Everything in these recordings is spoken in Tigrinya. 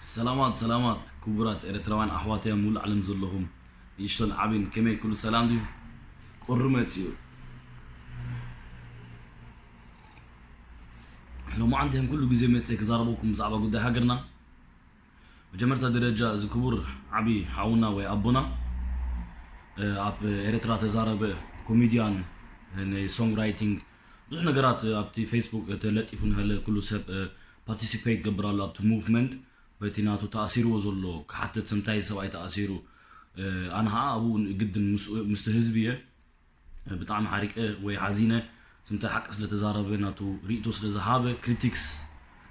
ሰላማት ሰላማት ክቡራት ኤርትራውያን ኣሕዋተይ ኣብ ሙሉእ ዓለም ዘለኹም ንእሽቶን ዓብን ከመይ ኩሉ ሰላም ድዩ? ቁሪ መጽዩ ሎማዓንቲ ከም ኩሉ ግዜ መጽየ ክዛረበኩም ብዛዕባ ጉዳይ ሃገርና። መጀመርታ ደረጃ እዚ ክቡር ዓቢ ሓውና ወይ ኣቦና ኣብ ኤርትራ ተዛረበ ኮሜድያን ናይ ሶንግ ራይቲንግ ብዙሕ ነገራት ኣብቲ ፌስቡክ ተለጢፉ ንሃለ ኩሉ ሰብ ፓርቲሲፔት ገብር ኣሎ ኣብቲ ሙቭመንት። በቲ ናቱ ተኣሲርዎ ዘሎ ክሓተት ስምታይ ሰብኣይ ተኣሲሩ። ኣነ ኸዓ ኣብኡ ግድን ምስቲ ህዝቢ እየ ብጣዕሚ ሓሪቀ ወይ ሓዚነ። ስምታይ ሓቂ ስለተዛረበ ናቱ ርእቶ ስለዝሃበ ክሪቲክስ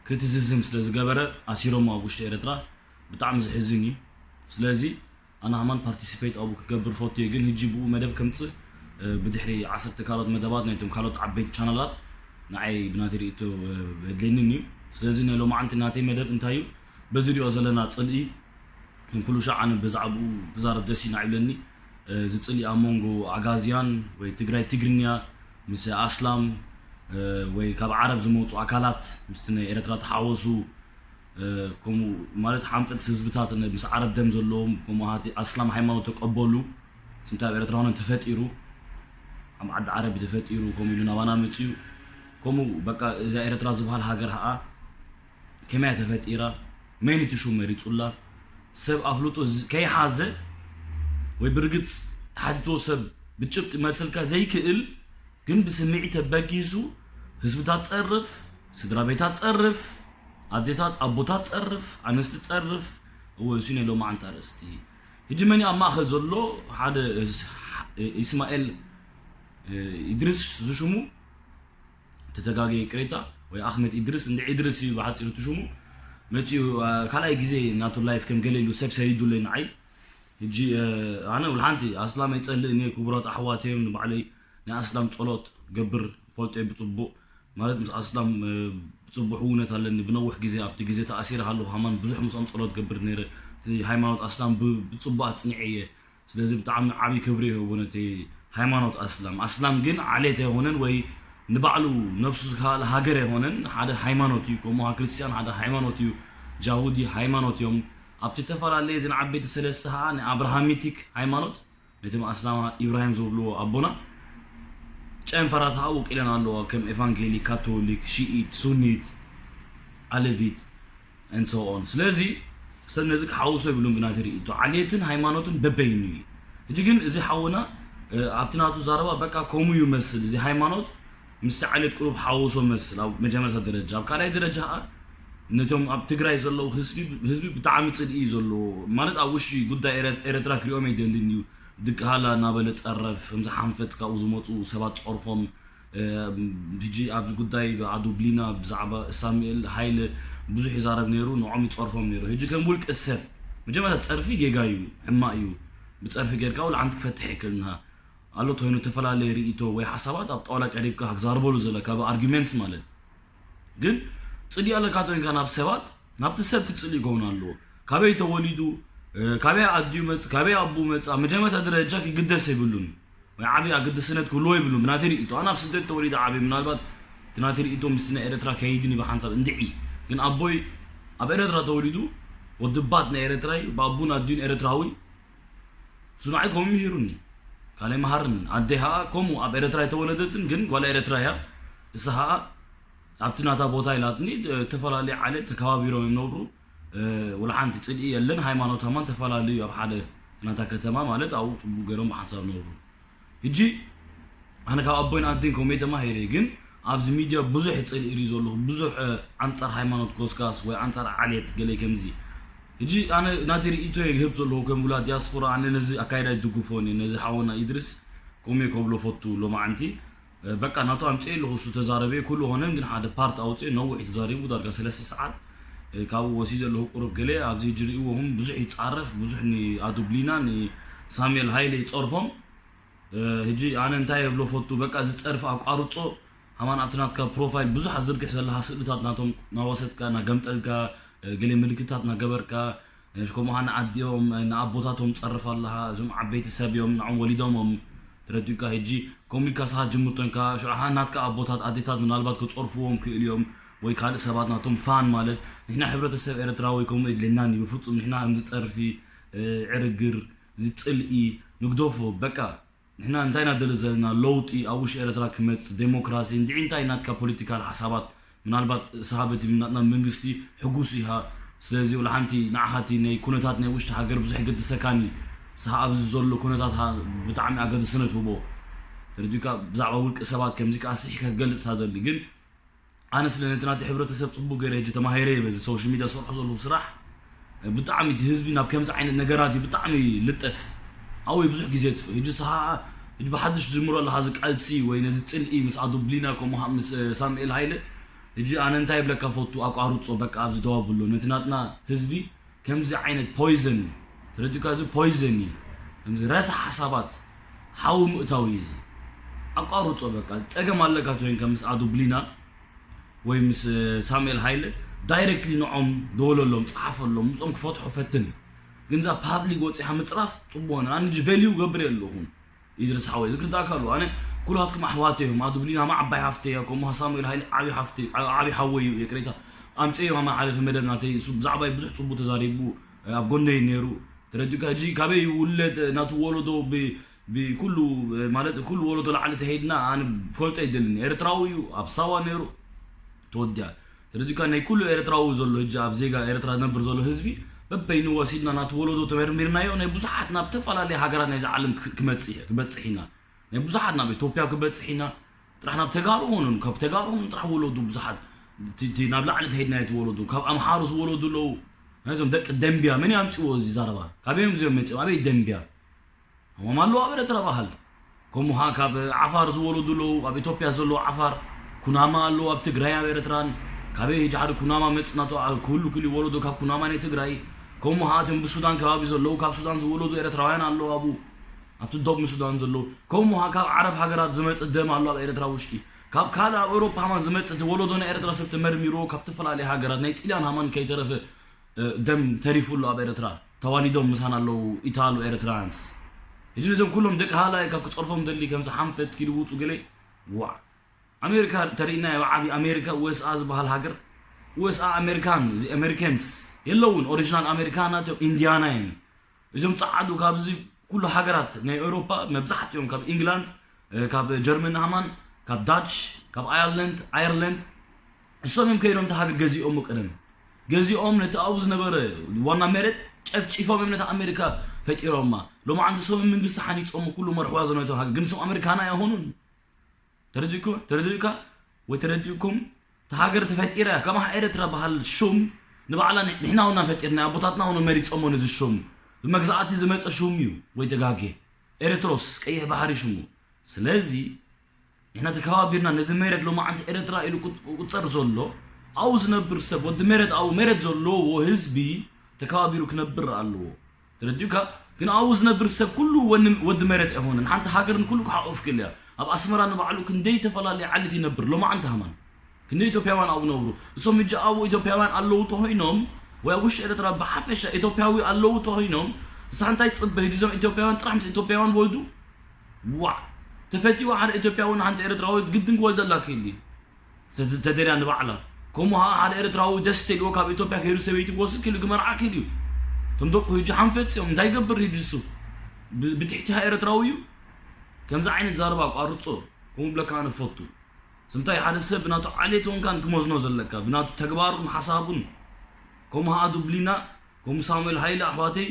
ክሪቲሲዝም ስለዝገበረ ኣሲሮሞ ኣብ ውሽጢ ኤርትራ። ብጣዕሚ ዝሕዝን እዩ። ስለዚ ኣነ ኸማን ፓርቲሲፔት ኣብኡ ክገብር ፈትየ ግን ህጂ ብኡ መደብ ከምፅእ ብድሕሪ ዓሰርተ ካልኦት መደባት ናይቶም ካልኦት ዓበይቲ ቻናላት ንዓይ ብናተይ ርእቶ የድልየንን እዩ። ስለዚ ናይ ሎማዓንቲ ናተይ መደብ እንታይ እዩ? በዚ ሪኦ ዘለና ፅልኢ ከም ኩሉ ሻዕ ኣነ ብዛዕባኡ ክዛረብ ደስ ኢና ይብለኒ። እዚ ፅልኢ ኣብ መንጎ ኣጋዝያን ወይ ትግራይ ትግርኛ ምስ ኣስላም ወይ ካብ ዓረብ ዝመፁ ኣካላት ምስቲ ናይ ኤርትራ ተሓወሱ ከምኡ ማለት ሓምፀት ህዝብታት ምስ ዓረብ ደም ዘለዎም ከምኡ ሃቲ ኣስላም ሃይማኖት ተቀበሉ። ስምቲ ኣብ ኤርትራ ሆነን ተፈጢሩ ኣብ ዓዲ ዓረብ ተፈጢሩ ከምኡ ኢሉ ናባና መፅዩ። ከምኡ በቃ እዛ ኤርትራ ዝበሃል ሃገር ኸዓ ከመያ ተፈጢራ መን እቲ ሽሙ መሪፁላ ሰብ ኣፍልጦ ከይሓዘ ወይ ብርግፅ ተሓቲትዎ ሰብ ብጭብጢ መልሰልካ ዘይክእል ግን ብስምዒት ተበጊሱ ህዝብታት ፀርፍ ስድራ ቤታት ፀርፍ ኣዴታት ኣቦታት ፀርፍ ኣንስቲ ፀርፍ እወ እሱ ናይ ሎማዓንቲ ኣርእስቲ። ሕጂ መን ኣብ ማእኸል ዘሎ ሓደ ኢስማኤል ኢድሪስ ዝሽሙ ተተጋገየ ቅሬታ ወይ ኣሕመድ ኢድሪስ እንደ ኢድሪስ እዩ ብሓፂሩ ትሽሙ መፅኡ። ካልኣይ ግዜ ናቱ ላይፍ ከም ገለ ኢሉ ሰብ ሰሪዱለይ ንዓይ። ሕጂ ኣነ ውልሓንቲ ኣስላም ኣይፀልእን እየ ክቡራት ኣሕዋት እዮም ንባዕለይ ናይ ኣስላም ፀሎት ገብር ፈልጦ ብፅቡቅ ማለት ምስ ኣስላም ብፅቡቅ ህውነት ኣለኒ ብነውሕ ግዜ ኣብቲ ግዜ ተኣሲረ ሃለኹ ሃማን ብዙሕ ምስኦም ፀሎት ገብር ነይረ። እቲ ሃይማኖት ኣስላም ብፅቡቅ ኣፅኒዐ እየ። ስለዚ ብጣዕሚ ዓብዪ ክብሪ ይህቡ ነቲ ሃይማኖት ኣስላም። ኣስላም ግን ዓሌት ኣይኮነን ወይ ንባዕሉ ነብሱ ዝከኣለ ሃገር ኣይኮነን። ሓደ ሃይማኖት እዩ። ከምኡ ክርስቲያን ሓደ ሃይማኖት እዩ። ጃሁዲ ሃይማኖት እዮም። ኣብቲ ዝተፈላለየ እዘን ዓበይቲ ሰለስተ ከዓ ናይ ኣብርሃሚቲክ ሃይማኖት ነቶም ኣስላማ ኢብራሂም ዝብልዎ ኣቦና ጨንፈራት ከዓ ወቂለን ኣለዋ ከም ኤቫንጌሊክ፣ ካቶሊክ፣ ሽኢት፣ ሱኒት፣ ኣለቪት and so on። ስለዚ ሰብ ነዚ ክሓውሶ ይብሉን ብናተይ ርእይቶ ዓሌትን ሃይማኖትን በበይኑ እዩ። ሕጂ ግን እዚ ሓውና ኣብቲ ናቱ ዛረባ በቃ ከምኡ እዩ መስል እዚ ሃይማኖት ምስቲ ዓሌት ቅሩብ ሓውሶ መስል ኣብ መጀመርታ ደረጃ ኣብ ካልኣይ ደረጃ ከዓ ነቶም ኣብ ትግራይ ዘለዉ ህዝቢ ብጣዕሚ ፅልኢ እዩ ዘለዎ ማለት ኣብ ውሽጢ ጉዳይ ኤረትራ ክሪኦም ኣይደልን እዩ። ድቂ ሃላ እናበለ ፀረፍ ከምዚ ሓንፈፅ ካብኡ ዝመፁ ሰባት ፀርፎም ሕጂ ኣብዚ ጉዳይ ኣዱ ብሊና ብዛዕባ ሳሙኤል ሃይለ ብዙሕ ይዛረብ ነይሩ ንዖም ይፀርፎም ነይሩ። ሕጂ ከም ውልቂ ሰብ መጀመርያ ፀርፊ ጌጋ እዩ ሕማቅ እዩ። ብፀርፊ ጌርካ ውላ ሓንቲ ክፈትሕ ይክእል ንሃ ኣሎ ተኮይኑ ተፈላለየ ርእይቶ ወይ ሓሳባት ኣብ ጣውላ ቀሪብካ ክዛርበሉ ዘለካ ብኣርጊመንትስ ማለት ግን ፅልኢ ኣለካ ተኮይንካ ናብ ሰባት ናብቲ ሰብ ትፅልኢ ይከውን ኣለዎ። ካበይ ተወሊዱ ካበይ ኣዲኡ መፅ ካበይ ኣቡ መፃ መጀመርታ ደረጃ ክግደስ የብሉን። ወይ ዓብዪ ኣገዳስነት ክህልዎ ይብሉን ብናተይ ርእይቶ ኣነ ኣብ ስደት ተወሊደ ዓብየ ምናልባት እቲ ናተይ ርእይቶ ምስቲ ናይ ኤረትራ ከይድን እዩ ብሓንሳብ እንድዒ ግን ኣቦይ ኣብ ኤረትራ ተወሊዱ ወዲ ባት ናይ ኤረትራ እዩ ብኣቡን ኣዲኡን ኤረትራዊ እሱ ንዓይ ከምኡ ምሂሩኒ ካልኣይ መሃርኒ ኣደይ ከዓ ከምኡ ኣብ ኤረትራ ኣይተወለደትን ግን ጓል ኤረትራ እያ እሳ ከዓ ኣብቲ ናታ ቦታ ኢላትኒ እተፈላለየ ዓሌት ተከባቢሮም እዮም ነብሩ ወላ ሓንቲ ፅልኢ የለን ሃይማኖት ሃማን ተፈላለዩ ኣብ ሓደ ናታ ከተማ ማለት ኣብኡ ፅቡቅ ገይሮም ብሓንሳብ ነብሩ። ሕጂ ኣነ ካብ ኣቦይን ኣዴን ከምኡ ተማሂረ ግን ኣብዚ ሚድያ ብዙሕ ፅልኢ ርኢ ዘለኹ ብዙሕ ኣንፃር ሃይማኖት ኮስካስ ወይ ኣንፃር ዓሌት ገለ ከምዚ ሕጂ ኣነ ናተይ ርእይቶ ክህብ ዘለኹ ከም ውላድ ዲያስፖራ ኣነ ነዚ ኣካይዳ ይድግፎን እየ ነዚ ሓወና ኢድሪስ ከምኡ ከብሎ ፈቱ ሎማዓንቲ በቃ ናቱ ኣምፅኤ ኣለኹ እሱ ተዛረበ ኩሉ ኾነን ግን ሓደ ፓርት ኣውፅኤ ነዊሕ ተዛሪቡ ዳርጋ ሰለስተ ሰዓት ካብኡ ወሲደ ኣለኹ ቁሩብ ገለ ኣብዚ ሕጂ ርእይዎም ብዙሕ ይፃረፍ ብዙሕ ንኣዱብሊና ንሳሙኤል ሃይለ ይፀርፎም ሕጂ ኣነ እንታይ የብሎ ፈቱ በቃ እዚ ፀርፊ ኣቋርፆ ሃማን ኣብቲ ናትካ ፕሮፋይል ብዙሕ ኣዝርግሕ ዘለካ ስእልታት ናቶም ናወሰድካ ናገምጠልካ ገለ ምልክታት ናገበርካ ከምኡ ከኣ ንኣዲኦም ንኣቦታቶም ትጸርፍ ኣለኻ፣ እዞም ዓበይቲ ሰብ እዮም፣ ንዖም ወሊዶሞም፣ ተረዲኡካ? ሕጂ ከምኡ ኢልካ ንስኻ ትጅምር ተኾንካ፣ ሽዑ ከኣ ናትካ ኣቦታት ኣዴታት ምናልባት ክጸርፍዎም ክእሉ እዮም፣ ወይ ካልእ ሰባት ናቶም ፋን ማለት ንሕና ሕብረተሰብ ኤርትራዊ ከምኡ የድልየናን እዩ። ብፍጹም ንሕና ከምዚ ጸርፊ፣ እ፣ ዕርግር፣ እዚ ጽልኢ ንግደፎ። በቃ ንሕና እንታይ ኢና ደሊ ዘለና? ለውጢ ኣብ ውሽጢ ኤርትራ ክመጽእ፣ ዴሞክራሲ፣ እንድዒ እንታይ ናትካ ፖለቲካል ሓሳባት? ምናልባት ንስኻ በቲ ናትና መንግስቲ ሕጉስ ኢኻ። ስለዚ ወላ ሓንቲ ንዓኻ እቲ ናይ ኩነታት ናይ ውሽጢ ሃገር ብዙሕ ኣይገድሰካን እዩ። ንስኻ ኣብዚ ዘሎ ኩነታት ሃ-፣ ብጣዕሚ ኣገድስነት ህቦ። ተረዲኡካ? ብዛዕባ ውልቂ ሰባት ከምዚ ከኣ ስሒካ ክገልጽ እካ ደሊ። ግን ኣነ ስለ ነቲ ናቲ ሕብረተሰብ ጽቡቅ ገይረ ሕጂ ተማሂረ እየ በዚ ሶሻል ሚድያ ዝሰርሖ ዘለኹ ስራሕ። ብጣዕሚ እቲ ህዝቢ ናብ ከምዚ ዓይነት ነገራት እዩ ብጣዕሚ ልጠፍ። ኣብኡ እዩ ብዙሕ ግዜ የጥፍእ። ሕጂ ንስኻ ሕጂ ብሓድሽ ትጅምሮ ኣለኻ እዚ ቃልሲ ወይ ነዚ ጽልኢ ምስ ኣዱብሊና ከምኡ ምስ ሳሙኤል ሃይለ። ሕጂ ኣነ እንታይ ይብለካ ፈቱ ኣቋርጾ በቃ ኣብዚ ደው ኣብሎ። ነቲ ናትና ህዝቢ ከምዚ ዓይነት ፖይዘን ተረዲኡካ? እዚ ፖይዘን እዩ። ከምዚ ረሳሕ ሓሳባት ሓዊ ምእታው እዩ እዚ። ኣቋርጾ በቃ። ጸገም ኣለካ ተወይንካ ምስ ኣዱብሊና ወይ ምስ ሳሙኤል ሃይለ ዳይረክትሊ ንዖም ደወለሎም፣ ጸሓፈሎም፣ ምስኦም ክፈትሖ ፈትን። ግን እዛ ፓብሊክ ወጺኻ ምጽራፍ ጽቡቅ ነው። ኣነ ጂ ቬልዩ ገብር የለኹም። ኢድሪስ ሓወይ እዚ ክርዳእካ ኣለዎ። ኣነ ኩላትኩም ኣሕዋተይ እዮም። ኣዱብሊና ዓባይ ሓፍተይ እያ። ከምኡ ሳሙኤል ሃይለ ዓቢ ሓፍተይ፣ ዓቢ ሓወይ እዩ። ይቅሬታ ኣምጽኤ ማማ ሓለፈ መደብ ናተይ እሱ ብዛዕባይ ብዙሕ ጽቡቅ ተዛሪቡ ኣብ ጎነይ ነይሩ። ተረዲኡካ? ሕጂ ካበይ ይውለድ ናቱ ወለዶ ብ-፣ ብኩሉ ማለት ኩሉ ወለዶ ላዕሊ ተሄድና ኣነ ፈልጦ ይደልኒ። ኤርትራዊ እዩ። ኣብ ሳዋ ነይሩ። ተወዲኣ። ተረዲኡካ? ናይ ኩሉ ኤርትራዊ ዘሎ ሕጂ ኣብ ዜጋ ኤርትራ ዝነብር ዘሎ ህዝቢ በበይኑ ወሲድና ናቱ ወለዶ ተመርሚርናዮ ናይ ብዙሓት ናብ ተፈላለየ ሃገራት ናይዚ ዓለም ክ-፣ ክመጽእ፣ ክበጽሕ ኢና። ናይ ብዙሓት ናብ ኢትዮጵያ ክበጽሕ ኢና። ጥራሕ ናብ ተጋሩ ሆኑን፣ ካብ ተጋሩ ሆኑን ጥራሕ ወለዱ ብዙሓት። እቲ፣ እቲ ናብ ላዕሊ ተሄድና እቲ ወለዱ፣ ካብ ኣምሓሩ ዝወለዱ ኣለዉ። ናይዞም ደቂ ደምቢያ፣ መን ኣምጽዎ እዚ ዘረባ? ካበይ እዮም እዚኦም መጺኦም? ኣበይ ደምቢያ? እሞም ኣለዉ ኣብ ኤርትራ ባህል። ከምኡ ኸዓ ካብ ዓፋር ዝወለዱ ኣለዉ፣ ኣብ ኢትዮጵያ ዘለዉ ዓፋር፣ ኩናማ ኣለዉ ኣብ ትግራይ ኣብ ኤርትራን። ካበይ ሕጂ ሓደ ኩናማ መጽእ ናቱ፣ ኣ-፣ ክህሉ ክልዩ ወለዶ ካብ ኩናማ ናይ ትግራይ። ከምኡ ኸዓ እቶም ብሱዳን ከባቢ ዘለዉ፣ ካብ ሱዳን ዝወለዱ ኤርትራውያን ኣለዉ ኣብኡ። ኣብቲ ዶብ ምስ ሱዳን ዘለዉ። ከምኡ ኸዓ ካብ ዓረብ ሃገራት ዝመጽእ ደም ኣሎ ኣብ ኤርትራ ውሽጢ። ካብ ካልእ ኣብ ኤውሮፓ ሃማን ዝመጽእ እቲ ወለዶ ናይ ኤርትራ ሰብ ተመርሚርዎ ካብ ዝተፈላለየ ሃገራት ናይ ጢልያን ሃማን ከይተረፈ፣ እ፣ ደም ተሪፉ ኣሎ ኣብ ኤርትራ። ተዋሊዶም ምሳና ኣለዉ ኢታሉ ኤርትራንስ። ሕጂ ነዞም ኩሎም ደቂ ሃላይ ካብ ክጸርፎም ደሊ ከምዚ ሓንፈት ኪሉ ውጹ ገለ ዋዕ። ኣሜሪካ ተሪእና ኣብ ዓቢ ኣሜሪካ ዩ ኤስ ኣ ዝበሃል ሃገር ዩ ኤስ ኣ ኣሜሪካን እዚ ኣሜሪካንስ የለውን። ኦሪጂናል ኣሜሪካናት እዮም፣ ኢንዲያና እዮም። እዞም ጸዓዱ ካብዚ ኩሉ ሃገራት ናይ ኤውሮፓ መብዛሕትኦም ካብ ኢንግላንድ፣ እ፣ ካብ ጀርመን ሃማን፣ ካብ ዳች፣ ካብ ኣየርላንድ፣ ኣየርላንድ እሶም እዮም ከይዶም እቲ ሃገር ገዚኦሞ ቀደም። ገዚኦም ነቲ ኣብኡ ዝነበረ ዋና መሬት ጨፍጪፎም እዮም ነታ ኣሜሪካ ፈጢሮማ። ሎማዓንቲ እሶም መንግስቲ ሓኒጾም ኩሉ መርሕዋ ዝነበረ ሃገር። ግን እሶም ኣሜሪካና ኣይኾኑን። ተረዲእኩ-፣ ተረዲእካ ወይ ተረዲእኩም? እቲ ሃገር ተፈጢራ እያ። ከማኻ ኤርትራ በሃል ሹም ንባዕላ ን-፣ ንሕና ውና ፈጢርና፣ ኣቦታትና ሆኖ መሪጾሞ ነዚ ሹም። ብመግዛእቲ ዝመጸ ሹም እዩ ወይ ተጋጌ። ኤርትሮስ ቀይሕ ባሕሪ ሽሙ። ስለዚ ንሕና ተከባቢርና ነዚ መሬት ሎማዓንቲ ኤርትራ ኢሉ ቁጽ-፣ ቁጸር ዘሎ ኣብኡ ዝነብር ሰብ፣ ወዲ መሬት ኣብኡ መሬት ዘለዎ ህዝቢ ተከባቢሩ ክነብር ኣለዎ። ተረዲኡካ? ግን ኣብኡ ዝነብር ሰብ ኩሉ ወኒ-፣ ወዲ መሬት ኣይኮነን። ሓንቲ ሃገር ንኩሉ ክሓቁፍ ክእል እያ። ኣብ ኣስመራ ንባዕሉ ክንደይ ተፈላለየ ዓሌት ይነብር። ሎማዓንቲ ሃማን ክንደይ ኢትዮጵያውያን ኣብኡ ነብሩ። እሶም ሕጂ ኣብኡ ኢትዮጵያውያን ኣለዉ ተኾይኖም፣ ወይ ኣብ ውሽጢ ኤርትራ ብሓፈሻ ኢትዮጵያዊ ኣለዉ ተኾይኖም፣ ንስኻ እንታይ ትጽበ? ሕጂ እዞም ኢትዮጵያውያን ጥራሕ ምስ ኢትዮጵያውያን ወልዱ? ዋዕ! ተፈቲዋ ሓደ ኢትዮጵያዊ ንሓንቲ ኤርትራዊት ግድን ክወልደላ ክእል እዩ። ተ-፣ ተደልያ ንባዕላ። ከምኡ ኸዓ ሓደ ኤርትራዊ ደስ ተልዎ ካብ ኢትዮጵያ ከይዱ ሰበይቲ ክወስድ ክእል እዩ፣ ክመርዓ ክእል እዩ። እቶም ደቁ ሕጂ ሓንፈጽ እዮም። እንታይ ይገብር ሕጂ እሱ? ብ-፣ ብትሕቲኻ ኤርትራዊ እዩ። ከምዚ ዓይነት ዛረባ ኣቋርጾ። ከምኡ ብለካ ኣነ ፈቱ። ስምታይ ሓደ ሰብ ብናቱ ዓሌት ወንካን ክመዝኖ ዘለካ፣ ብናቱ ተግባሩን ሓሳቡን። ከምኡ ኸዓ ዱብሊና፣ ከምኡ ሳሙኤል ሃይለ ኣሕዋተይ፣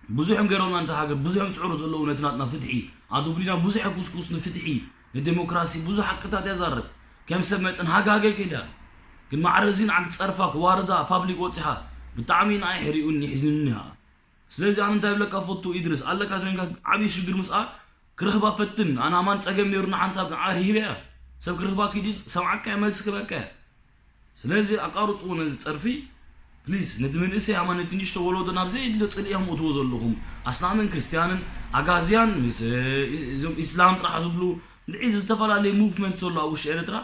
ብዙሕ እዮም ገይሮምና ነታ ሃገር፣ ብዙሕ እዮም ዝጽዕሩ ዘለዉ ነቲ ናትና ፍትሒ። ኣዱብሊና ብዙሕ የጉስጉስ ንፍትሒ፣ ንዴሞክራሲ፣ ብዙሕ ሓቅታት እያ ዛረብ። ከም ሰብ መጠን ሃጋገ ከይዳ። ግን ማዕረ እዚ ንዓ ክትጸርፋ፣ ክዋርዳ፣ ፓብሊክ ወጺኻ፣ ብጣዕሚ ንዓይ ሕሪኡኒ፣ የሕዚኑኒ ኸዓ። ስለዚ ኣነ እንታይ ይብለካ ፈቱ ኢድሪስ፣ ኣለካ ተኮይንካ ዓብዪ ሽግር ምስኣ ክረኽባ ፈትን። ኣነ ኣማን ጸገም ነይሩና ሓንሳብ ንዓ ርሂበያ። ሰብ ክረኽባ ኪዲ ሰምዓካ እያ፣ መልሲ ክበካ እያ። ስለዚ ኣቃርጽዎ ነዚ ጸርፊ ፕሊስ። ነቲ መንእሰይ ኣማን ነቲ ንእሽቶ ወለዶ ናብ ዘየድልዮ ጽልኢ ኢኹም እትዎ ዘለኹም። ኣስላምን ክርስትያንን ኣጋዝያን ምስ፣ እ፣ እዞም ኢስላም ጥራሕ ዝብሉ እንድዒ ዝተፈላለየ ሙቭመንት ዘሎ ኣብ ውሽጢ ኤርትራ፣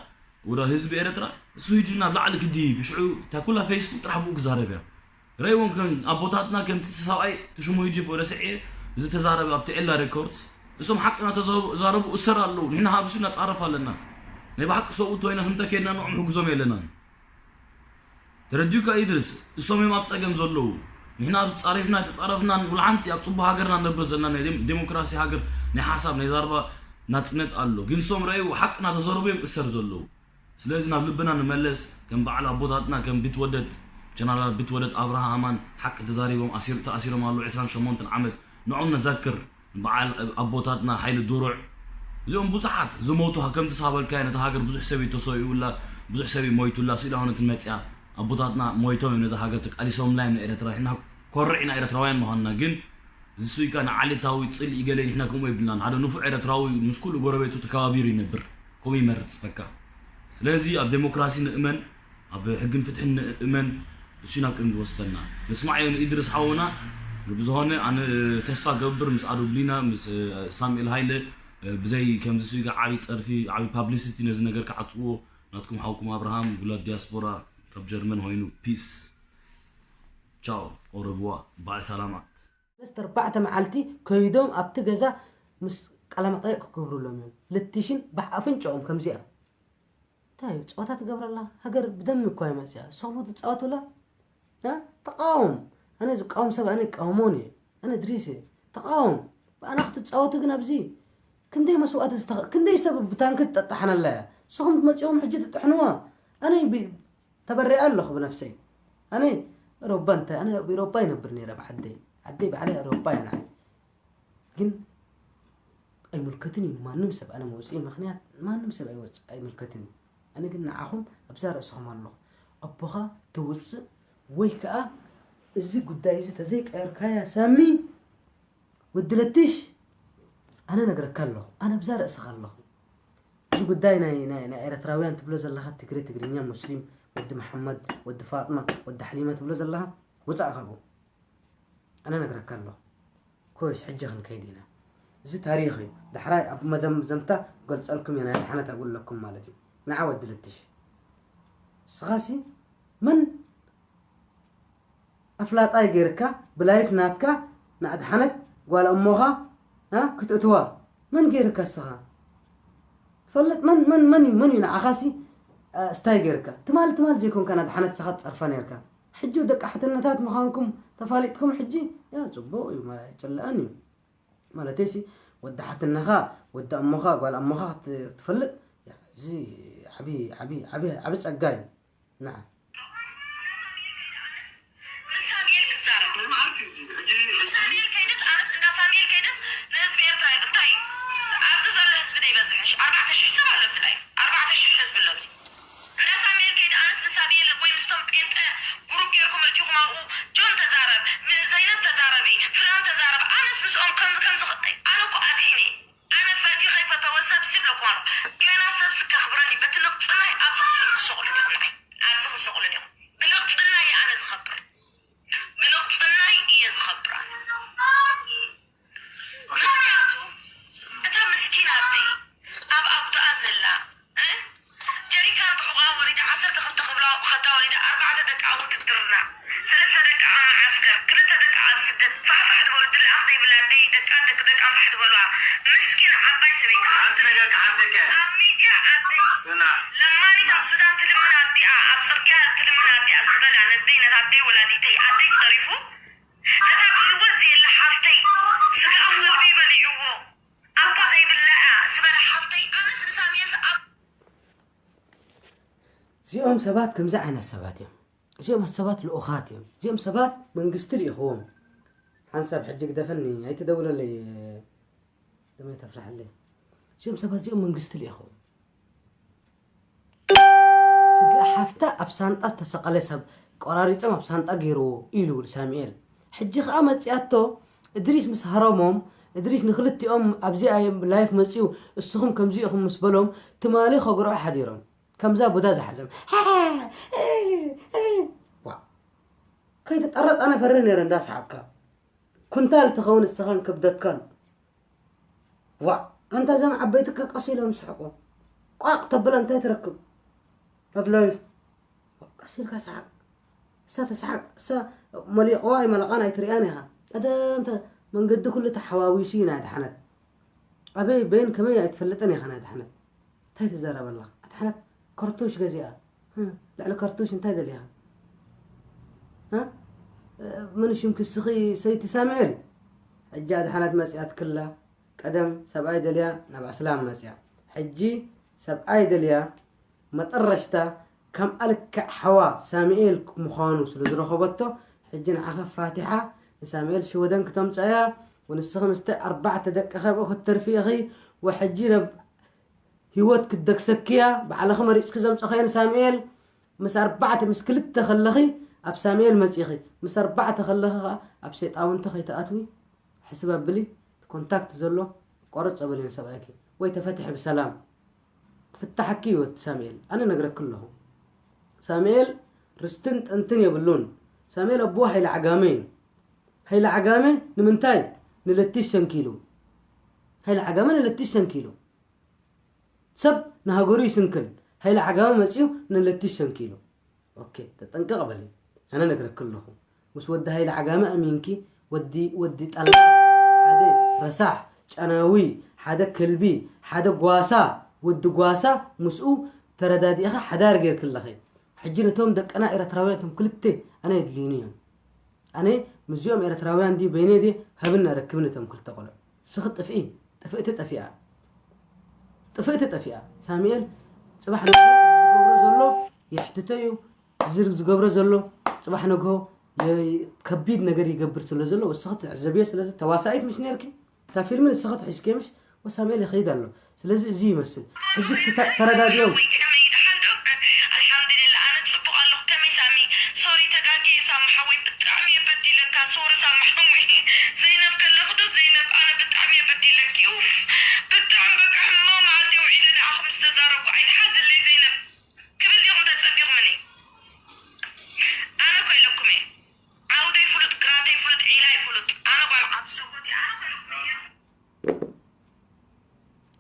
ወደ ህዝቢ ኤርትራ፣ እሱ ሂጂ ናብ ላዕሊ ክድይብ፣ ሽዑ እታ ኩላ ፌስቡክ ጥራሕ ብኡ ክዛረብ እያ። ረእይዎም ከም ኣቦታትና ከምቲ እቲ ሰብኣይ እቲ ሽሙ ሂጂ ረስዕየ ዝተዛረበ ኣብቲ ኤላ ሬኮርድስ፣ እሶም ሓቅና ተዛረቡ እሰር ኣለዉ። ንሕና ካብ እሱ እናጻረፍ ኣለና። ናይ ብሓቂ ሰብኡ እንተኾይና ስምተ ከድና ንዕኦም ሕግዞም የለናን። ተረዲኡካ ኢድርስ? እሶም እዮም ኣብ ጸገም ዘለዉ። ንሕና ኣብዚ ጻሪፍና ተጻረፍናን ውልዓንቲ ኣብ ጽቡቅ ሃገርና ነብር ዘለና ናይ ዴም- ዴሞክራሲ ሃገር ናይ ሓሳብ ናይ ዛርባ ናጽነት ኣሎ። ግን እሶም ረእዩ ሓቅና ተዘረቡ እዮም እሰር ዘለዉ። ስለዚ ናብ ልብና ንመለስ። ከም በዓል ኣቦታትና ከም ቢትወደድ ጀነራል ቢትወደድ ኣብርሃ ኣማን ሓቂ ተዛሪቦም ኣሲር- ተኣሲሮም ኣለዉ ዕስራን ሸሞንተን ዓመት። ንዖም ነዘክር። በዓል ኣቦታትና ሓይሊ ድሩዕ እዚኦም ብዙሓት ዝሞቱ ከምቲ ሳበልካዮ ነታ ሃገር ብዙሕ ሰብ እዩ ተሰዊኡላ፣ ብዙሕ ሰብ እዩ ሞይቱላ። ስኢላ ሆነትን መፅያ ኣቦታትና ሞይቶም እዮም ነዛ ሃገር ተቃሊሶምላ እዮም ንኤረትራ። ንሕና ኮርዕ ኢና ኤረትራውያን ምዃንና። ግን እዚ ስኢካ ንዓሌታዊ ፅልኢ ገለ ንሕና ከምኡ የብልናን። ሓደ ንፉዕ ኤረትራዊ ምስ ኩሉ ጎረቤቱ ተከባቢሩ ይነብር። ከምኡ ይመርፅ በቃ። ስለዚ ኣብ ዴሞክራሲ ንእመን፣ ኣብ ሕግን ፍትሕን ንእመን። እሱ ናብ ቅድሚ ዝወሰና ንስማዕ እዮ ንኢድርስ ሓውና። ብዝኾነ ኣነ ተስፋ ገብር ምስ ኣዶብሊና ምስ ሳሙኤል ሃይለ ብዘይ ከምዚ ስኢካ ዓብዪ ፀርፊ ዓብዪ ፓብሊሲቲ ነዚ ነገር ክዓፅዎ ናትኩም ሓውኩም ኣብርሃም ውላድ ዲያስፖራ ካብ ጀርመን ኮይኑ ፒስ ቻው ኦረቡዋ በዓል ሰላማት። ሰለስተ ኣርባዕተ መዓልቲ ከይዶም ኣብቲ ገዛ ምስ ቃለመጠይቕ ክገብሩሎም እዮም። ልትሽን ብኣፍንጭኦም ከምዚኣ እንታይ እዩ ፀወታ ትገብረላ? ሃገር ብደም እኳ ይመፅያ እሶሞ ትፃወቱላ? ተቃወም። ኣነ ዝቃወም ሰብ ኣነ ይቃወሞን እየ። ኣነ ድሪስ እየ። ተቃወም። ብኣና ክትፃወቱ ግን ኣብዚ ክንደይ መስዋእቲ ዝተኸ ክንደይ ሰብ ብታንኪ ትጠጣሓነላ እያ። ንስኹም መፂኦም ሕጂ ትጥሕንዋ። ኣነ ተበሪኣ ኣለኹ ብነፍሰይ። ኣነ ኤሮባ እንታይ ኣነ ኣብ ኤሮባ ይነብር ነይረ ብዓደይ። ዓደይ ባዕለይ ኤሮባ እያ ንዓይ። ግን ኣይምልከትን እዩ ንማንም ሰብ ኣነ መውፅኢ ምክንያት ማንም ሰብ ኣይወፅእ ኣይምልከትን እዩ። ኣነ ግን ንዓኹም ኣብዛ ርእስኹም ኣለኹ። ኣቦኻ ተውፅእ ወይ ከዓ እዚ ጉዳይ እዚ ተዘይቀየርካያ ሳሚ ወዲ ለትሽ ኣነ ነግረካ ኣለኹ። ኣነ ኣብዛ ርእስኻ ኣለኹ። እዚ ጉዳይ ናይ ናይ ናይ ኤረትራውያን ትብሎ ዘለኻ ትግረ ትግርኛ ሙስሊም ወዲ መሓመድ ወዲ ፋጥማ ወዲ ሓሊማ ትብሎ ዘለኻ ውፃእ ካብኡ ኣነ ነግረካ ኣለኹ ኮይስ ሕጂ ክንከይድ ኢና እዚ ታሪኽ እዩ ዳሕራይ ኣብ መዘምዘምታ ገልፀልኩም እየ ናይ ሓነት ኣብኡ ኣለኩም ማለት እዩ ንዓ ወዲ ልትሽ ስኻሲ መን ኣፍላጣይ ጌርካ ብላይፍ ናትካ ንኣድሓነት ጓል እሞኻ እ ክትእትዋ መን ጌርካ እስኻ ትፈልጥ መን መን መን እዩ መን እዩ ንዓኻሲ እ፣ ስታይ ጌርካ ትማል ትማል ዘይኮንካ ንኣድሓነት ስኻ ትጸርፋ ኔርካ ሕጂ ደቂ ሓትነታት ምዃንኩም ተፋሊጥኩም ሕጂ ያ ጽቡቕ እዩ ማለት ኣይጽልእን እዩ ማለተይሲ ወዲ ሓትነኻ ወዲ እሞኻ ጓል እሞኻ ክት- ክትፈልጥ ያ፣ እዚ ዓቢ ዓቢ ዓቢ ዓቢ ጸጋ እዩ ንዓ ምስ ሳሙኤል ክዛረብ ምስ ሳሙኤል ከይደስ ኣነስ እንዳ ሳሙኤል ከይደስ ንህዝቢ ኤርትራ እዩ እንታይ ኣብዚ ዘሎ ህዝቢ ዶ ይበዝሕሽ ኣርባዕተ ሽሕ ሰብ ኣሎ ኣብዚ ላይፍ ኣርባዕተ ሽሕ ህዝቢ ኣሎ ኣብዚ እንዳ ሳሙኤል ከይደ ኣነስ ምስ ሳሙኤል ወይ ምስቶም ጴንጠ ጉሩብ ጌርኩም እቲኹም ኣብኡ ጆን ተዛረብ ምስ ዘይነብ ተዛረቢ ፍላን ተዛረብ ኣነስ ምስኦም ከም ከም ኣነ እኮ ኣድሒነ ኣነ ፈትዩ ከይፈተወ ሰብ ስብ ለኳ ገና ሰብ ስከኽብረኒ በቲ ንቕፅናይ ኣብዚ ክስል ክሰቑሉ ዲኹም ንዓይ ኣብዚ ክሰቑሉ ዲኹም ብንቕፅናይ እየ ኣነ ዝኸብር ብንቕፅናይ እየ ዝኸብር ኣነ ምክንያቱ እታ ምስኪን ኣደይ ኣብ ኣጉድኣ ዘላ እ ጀሪካን ብሕቑኣ ወሪዳ ዓሰርተ ክልተ ክብላ ከታ ወሪዳ ኣርባዕተ ደቃ ውትድርና ሰለስተ ደቃ ኣብ መዓስከር ክልተ ደቃ ኣብ ስደት ፋሕፋሕ ዝበሉ ድላኣኽ ዘይብላ ኣደይ ደቃን ደቂ ደቃን ፋሕ ዝበሉዋ ምስኪን ዓባይ ሰበይቲ ሓንቲ ነገር ክሓተካ ኣብ ሚድያ ኣደይ ጽና ለማኒት ኣብ ሱዳን ትልምን ኣዲኣ ኣብ ጽርግያ ትልምን ኣዲኣ ዝበላ ነደይ ነታ ኣደይ ወላዲተይ ኣደይ ጸሪፉ ነታ ብህይወት ዘየላ ሓፍተይ ስጋኣ ከልቢ በሊዕዎ ኣባ ዘይብላ እያ ዝበላ ሓፍተይ ኣነስ ንሳምኤል ኣብ እዚኦም ሰባት ከምዚ ዓይነት ሰባት እዮም እዚኦም ሰባት ልኡኻት እዮም እዚኦም ሰባት መንግስቲ ልኢኽዎም ሓንሳብ ሕጂ ግደፈኒ ኣይትደውለለይ ደመይ ተፍልሓለይ እዚኦም ሰባት እዚኦም መንግስቲ ልኢኽዎም ስጋ ሓፍታ ኣብ ሳንጣ ዝተሰቐለ ሰብ ቆራሪፆም ኣብ ሳንጣ ገይርዎ ኢሉ ሳሙኤል ሕጂ ከዓ መፂኣቶ እድሪስ ምስ ሃረሞም እድሪስ ንክልቲኦም ኣብዚኣ ላይፍ መፂኡ እስኹም ከምዚ ኢኹም ምስ በሎም ትማሊ ከጉርዑ ሓዲሮም ከምዛ ቡዳ ዝሓዘም ከይተጠረጣነ ፈሪ ነይረ እንዳሰሓቅካ ኩንታል ትኸውን እስኻን ክብደትካን ዋእ ኣንታ እዞም ዓበይትካ ቀስ ኢሎም ይስሕቁ ቋቕ ተብላ እንታይ ትረክብ ኣድላዩ ቀስ ኢልካ ሰሓቅ እሳ ተሰሓቅ እሳ መሊቕዋ ኣይመለቓን ኣይትሪኣን ኢኻ ቀደም መንገዲ ኩሉ ተሓዋዊሱ እዩ ናይ ኣድሓነት ኣበይ በይን ከመይ ኣይትፈልጥን ኢኻ ናይ ኣድሓነት እንታይ ትዛረብ ኣለኻ ኣድሓነት ከርቱሽ ገዚኣ ልዕሊ ከርቱሽ እንታይ ደሊኻ እ? እ፣ መን ሽምኪ እስኺ ሰይቲ ሳሙኤል? ሕጂ ኣድሓናት መጺኣት ክላ፣ ቀደም ሰብኣይ ደልያ ናብ ኣስላም መጺኣ። ሕጂ ሰብኣይ ደልያ መጠረሽታ ከም ኣልክዕ ሓዋ ሳሙኤል ምዃኑ ስለ ዝረኸበቶ፣ ሕጂ ንዓኸ ፋቲሓ ንሳሙኤል ሽወደን ክተምጽኣያ፣ ወንስኺ ምስቲ ኣርባዕተ ደቅኺ ኣብኡ ክትተርፊ ኢኺ። ወሕጂ ናብ ህይወት ክትደግሰኪያ፣ ባዕልኺ መሪጽኪ ዘምጸኸዮ ንሳሙኤል፣ ምስ ኣርባዕተ፣ ምስ ክልተ ከለኺ ኣብ ሳሙኤል መጺኺ፣ ምስ ኣርባዕተ ከለኺ ኸኣ ኣብ ሰይጣውንቲ ከይትኣትዊ ሕስብ ኣብሊ። ኮንታክት ዘሎ ቆርጽ ኣብሊ ንሰብኣይኪ፣ ወይ ተፈትሒ ብሰላም። ክፍታሓኪ እዩ ወዲ ሳሙኤል፣ ኣነ ነግረኪ ኣለኹ። ሳሙኤል ርስትን ጠንትን የብሉን። ሳሙኤል ኣቦ ሃይለ ዓጋመ እዩ። ሃይለ ዓጋመ ንምንታይ ንለቲሽ ሰንኪሉ? ሃይለ ዓጋመ ንለቲሽ ሰንኪሉ። ሰብ ንሃገሩ ይስንክል። ሃይለ ዓጋመ መጺኡ ንለቲሽ ሰንኪሉ። ኦኬ፣ ተጠንቀቕ በሊ። ኣነ ነግረኪ ኣለኹ። ምስ ወዲ ሃይለ ዓጋመ ኣሚንኪ፣ ወዲ፣ ወዲ ጠላ፣ ሓደ ረሳሕ፣ ጨናዊ፣ ሓደ ከልቢ፣ ሓደ ጓሳ፣ ወዲ ጓሳ ምስኡ ተረዳዲእኻ ሓዳር ጌርኪ ኣለኺ። ሕጂ ነቶም ደቅና ኤርትራውያን እቶም ክልተ ኣነ የድልዩኒ እዮም። ኣነ ምስዚኦም ኤርትራውያን ድዩ በይነይ ድየ ሃብኒ ኣረክብኒ እቶም ክልተ ቆልዑ። ስኺ ጥፍኢ፣ ጥፍእቲ ጠፊኣ። ጥፍእቲ ጠፊኣ። ሳሙኤል ጽባሕ ንግሆ እዚ ዝገብሮ ዘሎ የሕትቶ እዩ። እዚ ዝገብሮ ዘሎ ጽባሕ ንግሆ የ-፣ ከቢድ ነገር ይገብር ስለ ዘሎ ወስኺ ትዕዘብዮ። ስለዚ ተዋሳኢት ምሽ ነርኪ። እታ ፊልም ንስኺ ትሒዝኪ ምሽ ወሳሙኤል ይኸይድ ኣሎ። ስለዚ እዚ ይመስል። ሕጂ ክተ-፣ ተረዳዲኦም። ወይ ከመይ ደሓን ዶ? ኣልሓምዱሊላህ፣ ኣነ ጽቡቕ ኣለኹ። ከመይ ሳሚ? ሶሪ፣ ተጋግየ ሳሚ ሓወይ፣ ብጣዕሚ እየ በዲለካ። ሶሪ ሳሚ ሓወይ። ዘይነብ ከለኹ ዶ ዘይነብ፣ ኣነ ብጣዕሚ እየ በዲለኪ። ኡፍ፣ ብጣዕሚ በቃ ሕማቕ መዓልቲ ውዒለ ንዓኹም ምስ ተዛረብኩ ኣይትሓዝለይ ዘይነብ። ክብል ዲኹም ተጸቢቑምኒ? ኣነ እኮ ኢለኩም እየ። ዓውደይ ፍሉጥ፣ ግራተይ ፍሉጥ፣ ዒላይ ፍሉጥ። ኣነ ጓል ዓዲ ሸጎጥ እየ። ኣነ እኮ ኢለኩም እየ።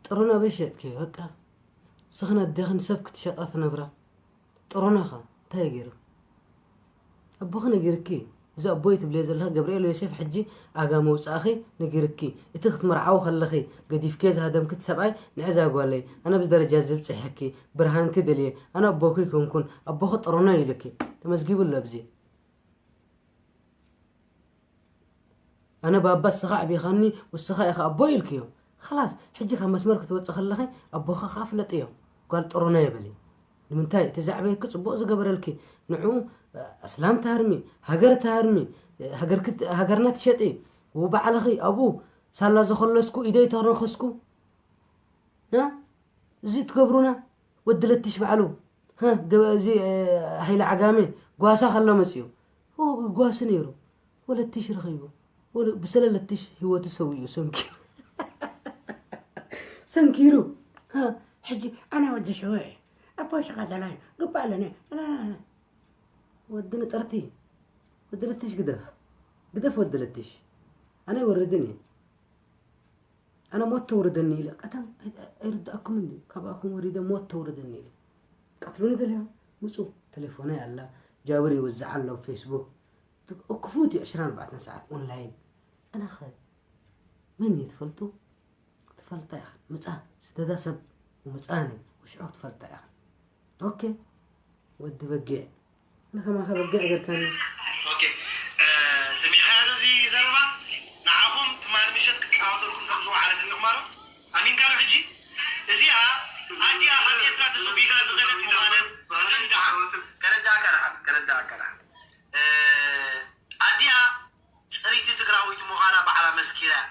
ጥሩና በይ ሸጥኪ፣ በቃ። ስኽን ኣዴኽን ሰብ ክትሸጣ ትነብራ። ጥሩና ኸ እንታይ ገይሩ? ኣቦኺ ነጊርኪ፣ እዚ ኣቦይ ትብልዮ ዘለኺ ገብርኤል ዮሴፍ ሕጂ ኣጋ መውጻእኺ ነጊርኪ፣ እቲ ክትምርዓዊ ከለኺ ገዲፍክዮ ዝሃደምኪ እቲ ሰብኣይ ንዕዛ ጓለይ፣ ኣነ ኣብዚ ደረጃ እዚ ብጽሐኪ፣ ብርሃንኪ ደልየ፣ ኣነ ኣቦኺ ኣይኮንኩን፣ ኣቦኺ ጥሩና ኢሉኪ። ተመዝጊቡ ኣሎ ኣብዚ። ኣነ ባባ እስኻ ኣዕቢኻኒ፣ ውስኻ ኢኻ ኣቦይ ኢልክዮ። ኸላስ፣ ሕጂ ካብ መስመር ክትወጽእ ከለኺ ኣቦኻ ኸኣ ፍለጥዮ። ጓል ጥሩነየ በሊ። ንምንታይ? እቲ ዘዕበየኪ ጽቡቕ ዝገበረልኪ። ንዑ፣ ኣስላም ትሃርሚ፣ ሃገር ትሃርሚ፣ ሃገርኪ ት-፣ ሃገርና ትሸጢ፣ ወባዕልኺ ኣብኡ ሳላ ዘኸለስኩ፣ ኢደይ ተነኸስኩ። እ? እዚ ትገብሩና? ወዲ ለቲሽ ባዕሉ፣ ሀ፣ ገበ-፣ እዚ፣ እ፣ ሃይለ ዓጋመ ጓሳ ከሎ መጺኡ። ኦ፣ ጓሲ ነይሩ። ወለቲሽ ረኺቡ። ወለ-፣ ብሰለ ለቲሽ ህይወቱ ሰዊኡ ሰንኪሩ። ሰንኪሩ። ሀ፣ ሕጂ ኣነ ወዲ ሸወ እየ። ኣቦይ ሸቃዳላይ ግባእ ኣለኒ። ወዲ ንጥርቲ። ወዲ ለቲሽ ግደፍ። ግደፍ ወዲ ለቲሽ። ኣነ ይወርድን እየ። ኣነ ሞት ተውርደኒ ኢለ ቀደም ኣይ-፣ ኣይርድኣኩም እንዲ፣ ካብኣኹም ወሪደ ሞት ተውርደኒ ኢለ። ቀትሉኒ ደልዮም ምጹ። ቴሌፎነይ ኣላ፣ ጃብር ይወዝዓ ኣሎ ኣብ ፌስቡክ። ት-፣ ክፉት እዩ ዕስራን ኣርባዕተን ሰዓት ኦንላይን። ኣነኸ መን እየ ትፈልጡ? ትፈልጣ ኢኽን። ምጻ፣ ስደዳ ሰብ ምጻኒ፣ ውሽዖ ክትፈልጣ ኢኽን። ኦኬ፣ ወዲ በጊዕ። ኣነ ከማኻ በጊዕ ጌርካኒ። ኦኬ፣ እ፣ ሰሚዕኻዮ ዶ እዚ ዘረባ? ንዓኹም ትማሊ ምሸት ክጻወተልኩም ከም ዝወዓለት እኒኹም ኣሎ። ኣሚንካ ዶ ሕጂ? እዚኣ ኣዲኣ ካብ ኤርትራ ተሰጒጋ ዝኸደት ምዃነት ከረድኣ፣ ከረድኣካ ደሓን፣ ከረድኣካ ደሓን። እ፣ ኣዲኣ ጽሪቲ ትግራዊት ምዃና ባዕላ መስኪራ እያ።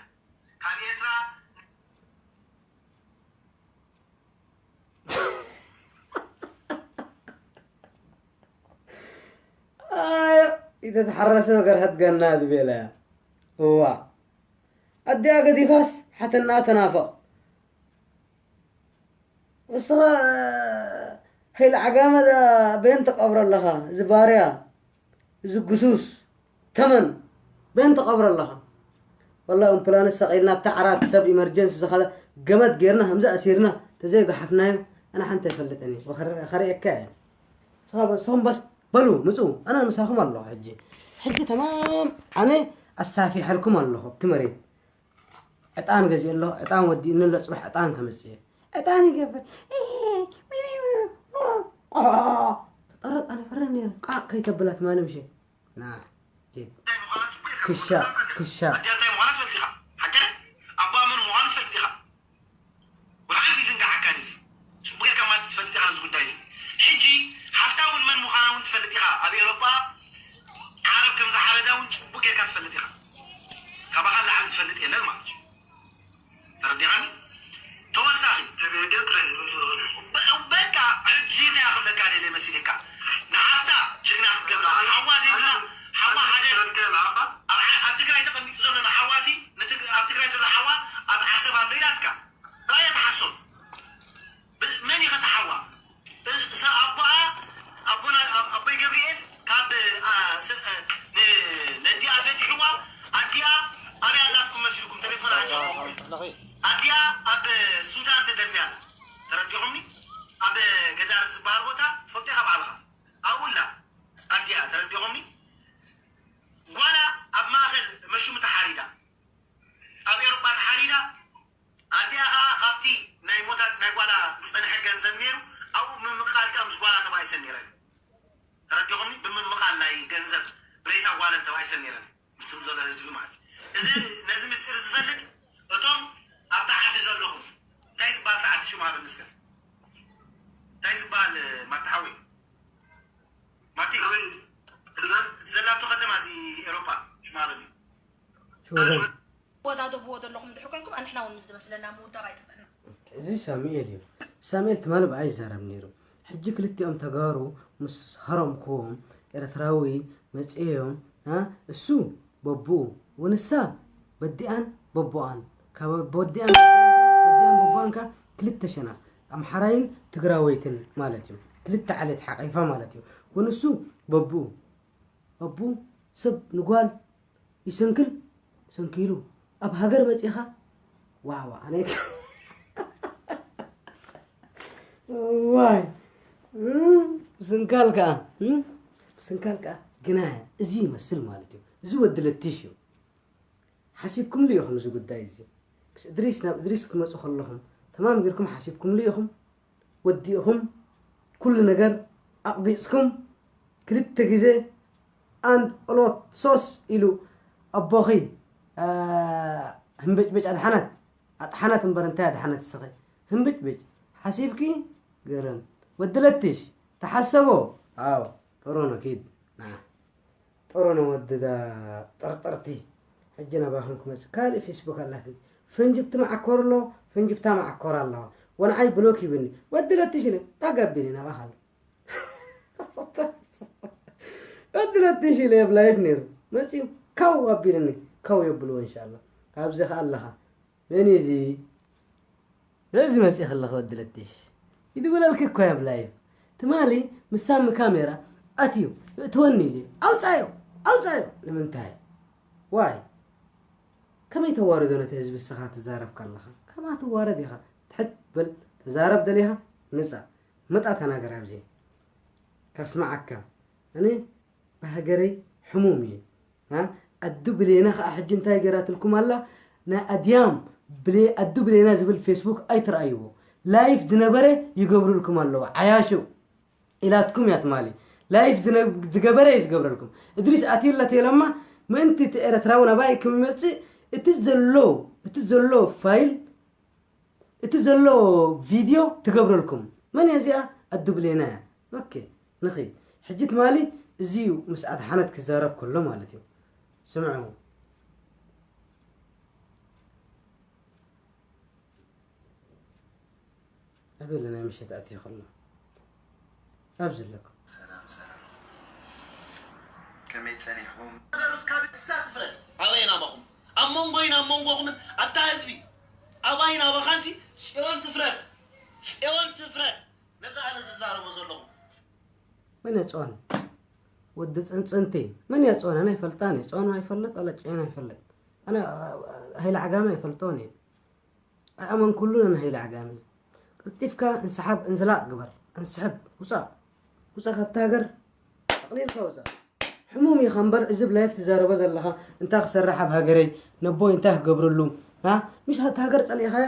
ካብ ኤርትራ ኣዮ፣ ኢተተሓረሰ ወገርሀት ገና ዝበለ እያ። እዋ፣ ኣዲኣ ገዲፋስ ሓተና ተናፍቕ። እስኻ፣ ሀይለ ዓጋመ፣ በየን ትቐብሮ ኣለኻ? እዚ ባርያ፣ እዚ ግሱስ ተመን፣ በየን ትቐብሮ ኣለኻ? ወላ ኣምቡላንስ ሰቒልና ኣብታ ዓራት ሰብ ኢመርጀንሲ ዝኸደ ገመድ ጌርና ከምዚ ኣሲርና ተዘይጓሓፍናዮ ኣነ ሓንቲ ኣይፈልጥን እየ። ወኸረ-፣ ኸርእየካ እየ። ንስኻ በ-፣ ንስኹም በስ በሉ፣ ምጹ፣ ኣነ ምሳኹም ኣለኹ ሕጂ። ሕጂ ተማም ኣነ ኣሳፊሐልኩም ኣለኹ ኣብቲ መሬት። ዕጣን ገዚኡ ኣሎ፣ ዕጣን ወዲእኒ ኣሎ፣ ጽባሕ ዕጣን ከምጽእ እየ። ዕጣን ይገብር። ተጠረጥ፣ ኣነ ፈረ ነይረ። ቃዕ ከይተብላ ትማሊ ምሸት። ና ኪድ። ክሻ ክሻ ኣዲኣ እንታይ ምዃና ትፈልጥ ኢኻ። ሓቂ ኣቦኣ መን ምዃኑ ትፈልጥ ኢኻ። ወላ ሓንቲ ዝንግዓካ እዚ ጽቡቅ ጌርካ ማለት ትፈልጥ ኢኻ ነዚ ጉዳይ እዚ። ሕጂ ሓፍታ እውን መን ምዃና እውን ትፈልጥ ኢኻ። ኣብ ኤውሮጳ ዓረብ ከም ዝሓረዳ እውን ጽቡቅ ጌርካ ትፈልጥ ኢኻ። ካባኻ ላዕሊ ዝፈልጥ የለን ማለት እዩ። ተረዲኻኒ? ተወሳኺ በቃ ሕጂ እንታይ ክብለካ ደለ መሲልካ ንሓፍታ ጅግና ክትገብራ ሓዋ ዘይብላ ሓዋ ሓደ ኣብ ትግራይ ተቐሚጡ ዘሎ ሓዋሲ ኣብ ትግራይ ዘሎ ሓዋ ኣብ ዓሰብ ኣሎ ኢላትካ ራእየ ተሓሶ መን ኢኸ ተሓዋ ኣቦኣ ኣቦና ኣቦይ ገብርኤል ካብ ነዲኣ ፈቲሕዋ ኣዲኣ ኣበይ ኣላትኩም መሲልኩም ተሌፎን ኣዲኣ ኣብ ሱዳን ተደልያ ተረዲኹምኒ ኣብ ገዳር ዝበሃል ቦታ ትፈልጦ ኢኻ ባዕልኻ ኣብኡላ ኣዲኣ ተረዲኹምኒ ጓላ ኣብ ማእኸል መሹም ተሓሪዳ ኣብ ኤሮጳ ተሓሪዳ ኣዲኣ ከዓ ካብቲ ናይ ሞታት ናይ ጓላ ዝፀንሐ ገንዘብ ነይሩ ኣብኡ ብምምቃል ከዓ ምስ ጓላ ተባኢሰን ነይረን ተረዲኹምኒ ብምምቃል ናይ ገንዘብ ሬሳ ጓለን ተባኢሰን ነይረን ምስ ዘሎ ህዝቢ ማለት እዩ እዚ ነዚ ምስጢር ዝፈልጥ እቶም ኣብታ ዓዲ ዘለኹም እንታይ ዝበሃል ዓዲ ሽሙ ሃበኒ እስከ እንታይ ዝበሃል ማታሓዊ ማቲ ዘላቶ ከተማ እዚ ኤሮፓ ሽሙ ሃበኒ ወዳደብዎ ዘለኹም ድሕር ኮንኩም ኣንሕና እውን ምስ ዝመስለና ምውዳብ ኣይጠፍአና። እዚ ሳሙኤል እዩ። ሳሙኤል ትማሊ ብኣይ ይዛረብ ነይሩ። ሕጂ ክልቲኦም ተጋሩ ምስ ሃረምክዎም ኤርትራዊ መፅዮም እ እሱ በብኡ ወንሳ በዲኣን በቦኣን ካብ በዲኣን በዲኣን በቦኣን ከ ክልተ ሸነኽ ኣምሓራይን ትግራወይትን ማለት እዩ። ክልተ ዓሌት ሓቂፋ ማለት እዩ። ወንሱ በብኡ በብኡ ሰብ ንጓል ይሰንክል ሰንኪሉ ኣብ ሃገር መፂኻ ዋዋ ኣነ ዋይ ምስንካል ከዓ ምስንካል ከዓ ግና እዚ ይመስል ማለት እዩ። እዚ ወዲ ለቲሽ እዩ። ሓሲብኩምሉ ኢኹም እዚ ጉዳይ እዚ ምስ እድሪስ ናብ እድሪስ ክትመፁ ከለኹም ተማም ጌርኩም ሓሲብኩምሉ ኢኹም። ወዲእኹም ኩሉ ነገር ኣቕቢፅኩም ክልተ ግዜ ኣንድ ኦሎት ሶስ ኢሉ ኣቦኺ ህምብጭብጭ ኣድሓነት ኣጥሓነት እምበር እንታይ ኣድሓነት እስኺ ህምብጭብጭ ሓሲብኪ ገረም ወዲ ለትሽ ተሓሰቦ ኣው ጥሩ ነው ኪድ ና ጥሩ ነው ወዲ ዳ ጠርጠርቲ ሕጂ ናባኹም ክመፅእ ካልእ ፌስቡክ ኣላትኒ ፈንጅብቲ መዓኮር ኣሎ ፈንጅብታ መዓኮር ኣለዋ ወንዓይ ብሎክ ይብኒ ወዲ ለትሽ ኢለ ጣጋቢኒ ናባኻ ኣሎ ወዲ ለትሽ ኢለ ኣብ ላይፍ ነይሩ መፅዩ ካው ኣቢልኒ ካው የብልዎ እንሻላ ኣብዚ ከኣ ኣለኻ መን እዩ እዚ በዚ መፅእ ከለኸ ወዲ ለትሽ ይድውለልኪ እኮ እያ ብላይፍ ትማሊ ምስ ሳሚ ካሜራ ኣትዩ እእትወኒ ኢሉ ኣውፃዮ ኣውፃዮ ንምንታይ ዋይ ከመይ ተዋርዶ ነቲ ህዝቢ እስኻ ትዛረብ ከለኻ ከማ ትዋረድ ኢኻ ትሕት በል ተዛረብ ደሊኻ ምፃእ ምጣ ተናገር ኣብዚ ከስማዓካ ኣነ ብሃገረይ ሕሙም እየ ኣዱ ብሌና ከዓ ሕጂ እንታይ ገይራትልኩም ኣላ ናይ ኣድያም ኣዱ ብሌና ዝብል ፌስቡክ ኣይትረኣይዎ ላይፍ ዝነበረ ይገብሩልኩም ኣለዎ ዓያሹ ኢላትኩም እያ ትማሊ ላይፍ ዝገበረ እዩ ዝገብረልኩም እድሪስ ኣትዩላ ተይሎማ ምእንቲ እቲ ኤረትራዊ ናባይ ክምመፅእ እቲ ዘሎ እቲ ዘሎ ፋይል እቲ ዘሎ ቪድዮ ትገብረልኩም መን እያ እዚኣ ኣዱ ብሌና እያ ኦኬ ንኺድ ሕጂ ትማሊ እዚ እዩ ምስ ኣድሓነት ክዛረብ ከሎ ማለት እዩ ስምዑ ኣበለ ናይ ምሸት ኣትዩ ከሎ ኣብዚ ኣለኩም ከመይ ፀኒሕኩም? ነገሩ እስካብ እሳ ትፍረድ ኣበይ ናባኹም ኣብ መንጎይን ኣብ መንጎኹምን ኣታ ህዝቢ ኣባይ ናባኻንሲ ፅዮን ትፍረድ ፅዮን ትፍረድ ነዚ ኣነ ዝዛረቦ ዘለኹ መን እያ ፅዮን ወዲ ፅንፅንቲ መን እያ ፅዮን ኣነ ኣይፈልጣን እየ ፅዮን ኣይፈልጥ ኣለ ፅዮን ኣይፈልጥ ኣነ ሃይለ ዓጋመ ኣይፈልጦን እየ ኣይኣመንኩሉን ኣነ ሃይለ ዓጋመ ቀልጢፍካ እንስሓብ እንዝላቅ ግበር እንስሕብ ውፃእ ውፃእ ካብቲ ሃገር ጠቅሊልካ ውፃእ ሕሙም ኢኻ እምበር እዚ ብላይፍ ትዛረቦ ዘለኻ እንታይ ክሰርሕ ኣብ ሃገረይ ነቦይ እንታይ ክገብረሉ ኣ ምሽ ሃቲ ሃገር ጸሊእኻያ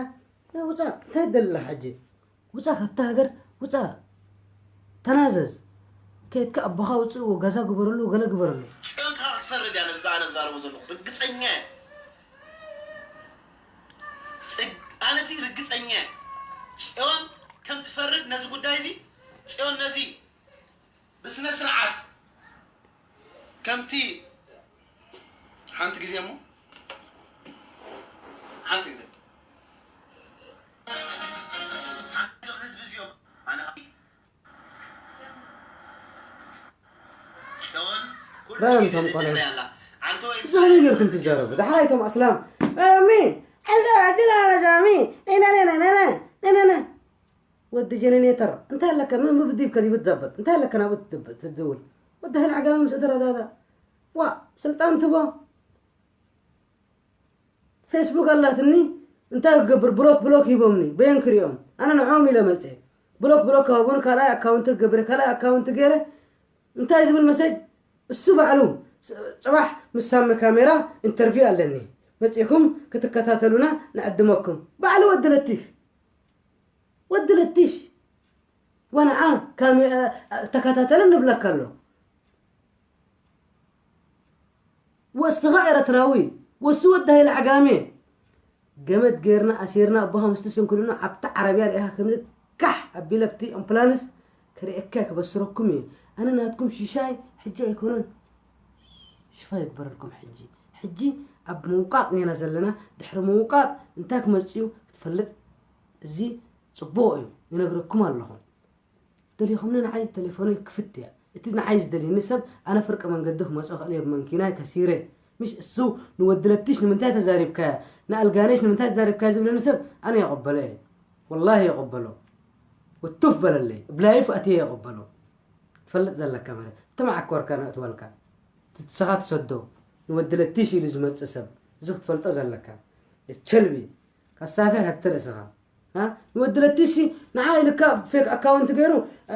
ውፃእ እንታይ ደልላ ሕጂ ውፃእ ካብቲ ሃገር ውፃእ ተናዘዝ ከይድካ ኣቦኻ ውፅእዎ፣ ገዛ ግበረሉ፣ ገለ ግበረሉ። ፅዮን ከዓ ክትፈርድ እያ ነዛ ኣነ ዝዛረቦ ዘለኹ። ርግፀኛ እየ። ፅግ-፣ ኣነሲ ርግፀኛ እየ። ፅዮን ከም ትፈርድ ነዚ ጉዳይ እዚ፣ ፅዮን ነዚ ብስነ ስርዓት ከምቲ፣ ሓንቲ ግዜ እሞ፣ ሓንቲ ግዜ። ህዝቢ እዚኦም ኣነ ራዮም እቶም ቆልዑ። ብዛዕባ ገይርኩም ትዛረቡ። ዳሕራይ እቶም ኣስላም፣ ኣሚ፣ ሓላ፣ ሓላ፣ ሓላ፣ ኣሚ፣ ነነ፣ ነነ፣ ነነ፣ ነነ፣ ነነ። ወዲ ጀነሬተር፣ እንታይ ኣለካ? ምን ምብዲብ ከዲቡ ትዛበጥ? እንታይ ኣለካ ናብኡ ትድብ-፣ ትድውል? ወዲ ሀል ዓጋመ ምስ እተረዳዳ። ዋ፣ ስልጣን ትቦ። ፌስቡክ ኣላትኒ፣ እንታይ ክገብር? ብሎክ፣ ብሎክ ሂቦምኒ። በየን ክሪኦም? ኣነ ንዕኦም ኢለ መፅኤ። ብሎክ፣ ብሎክ ክሃቦን ካልኣይ ኣካውንት ክገብር፣ ካልኣይ ኣካውንት ገይረ፣ እንታይ ዝብል መሰጅ? እሱ ባዕሉ፣ ጽ-፣ ጽባሕ ምስ ሳሚ ካሜራ ኢንተርቪው ኣለኒ። መጺእኩም ክትከታተሉና ንዕድመኩም። ባዕሉ ወዲ ለቲሽ። ወዲ ለቲሽ። ወንዓ ካሜ-፣ ተከታተልን ንብለካ ኣሎ። ወስኻ ኤረትራዊ፣ ወሱ ወዲ ሃይለ ዓጋሜ። ገመድ ገይርና ኣሲርና ኣቦኻ ምስ ትስንክሉና ኣብቲ ዓረብያ ርኢኻ ከምዚ ካሕ ኣቢለ ኣብቲ ኣምፕላንስ ከርእየካ እየ፣ ክበስረኩም እየ። ኣነ ናትኩም ሽሻይ ሕጂ ኣይኮነን። ሽፋ ይግበረልኩም ሕጂ። ሕጂ ኣብ ምውቃጥ ኔና ዘለና። ድሕሪ ምውቃጥ እንታይ ክመጽእ እዩ ክትፈልጥ፣ እዚ ጽቡቕ እዩ፣ ይነግረኩም ኣለኹ። ደሊኹምኒ ንዓይ ተሌፎነይ ክፍት እያ። እቲ ንዓይ ዝደልየኒ ሰብ ኣነ ፍርቂ መንገዲ ክመጾ ክእል እየ ብመንኪናይ ከሲረ። ምሽ እሱ ንወዲ ለቲሽ ንምንታይ ተዛሪብካያ፣ ንኣልጋነሽ ንምንታይ ተዛሪብካያ ዝብለኒ ሰብ ኣነ የቐበሎ እየ። ወላሂ የቐበሎ። ውቱፍ በለለይ። ብላይፍ ኣትየ የቐበሎ። ትፈልጥ ዘለካ ማለት እቲ መዓኮርካ ነእትወልካ። እቲ ንስኻ ትሰዶ ንወዲ ለቲሽ ኢሉ ዝመጽእ ሰብ እዚ ክትፈልጦ ዘለካ። ቸልቢ ካሳፊ ሃብቲ ርእስኻ። ها؟ ንወዲ ለቲሲ ንዓ ኢልካ ፌክ ኣካውንት ገይሩ፣ እ፣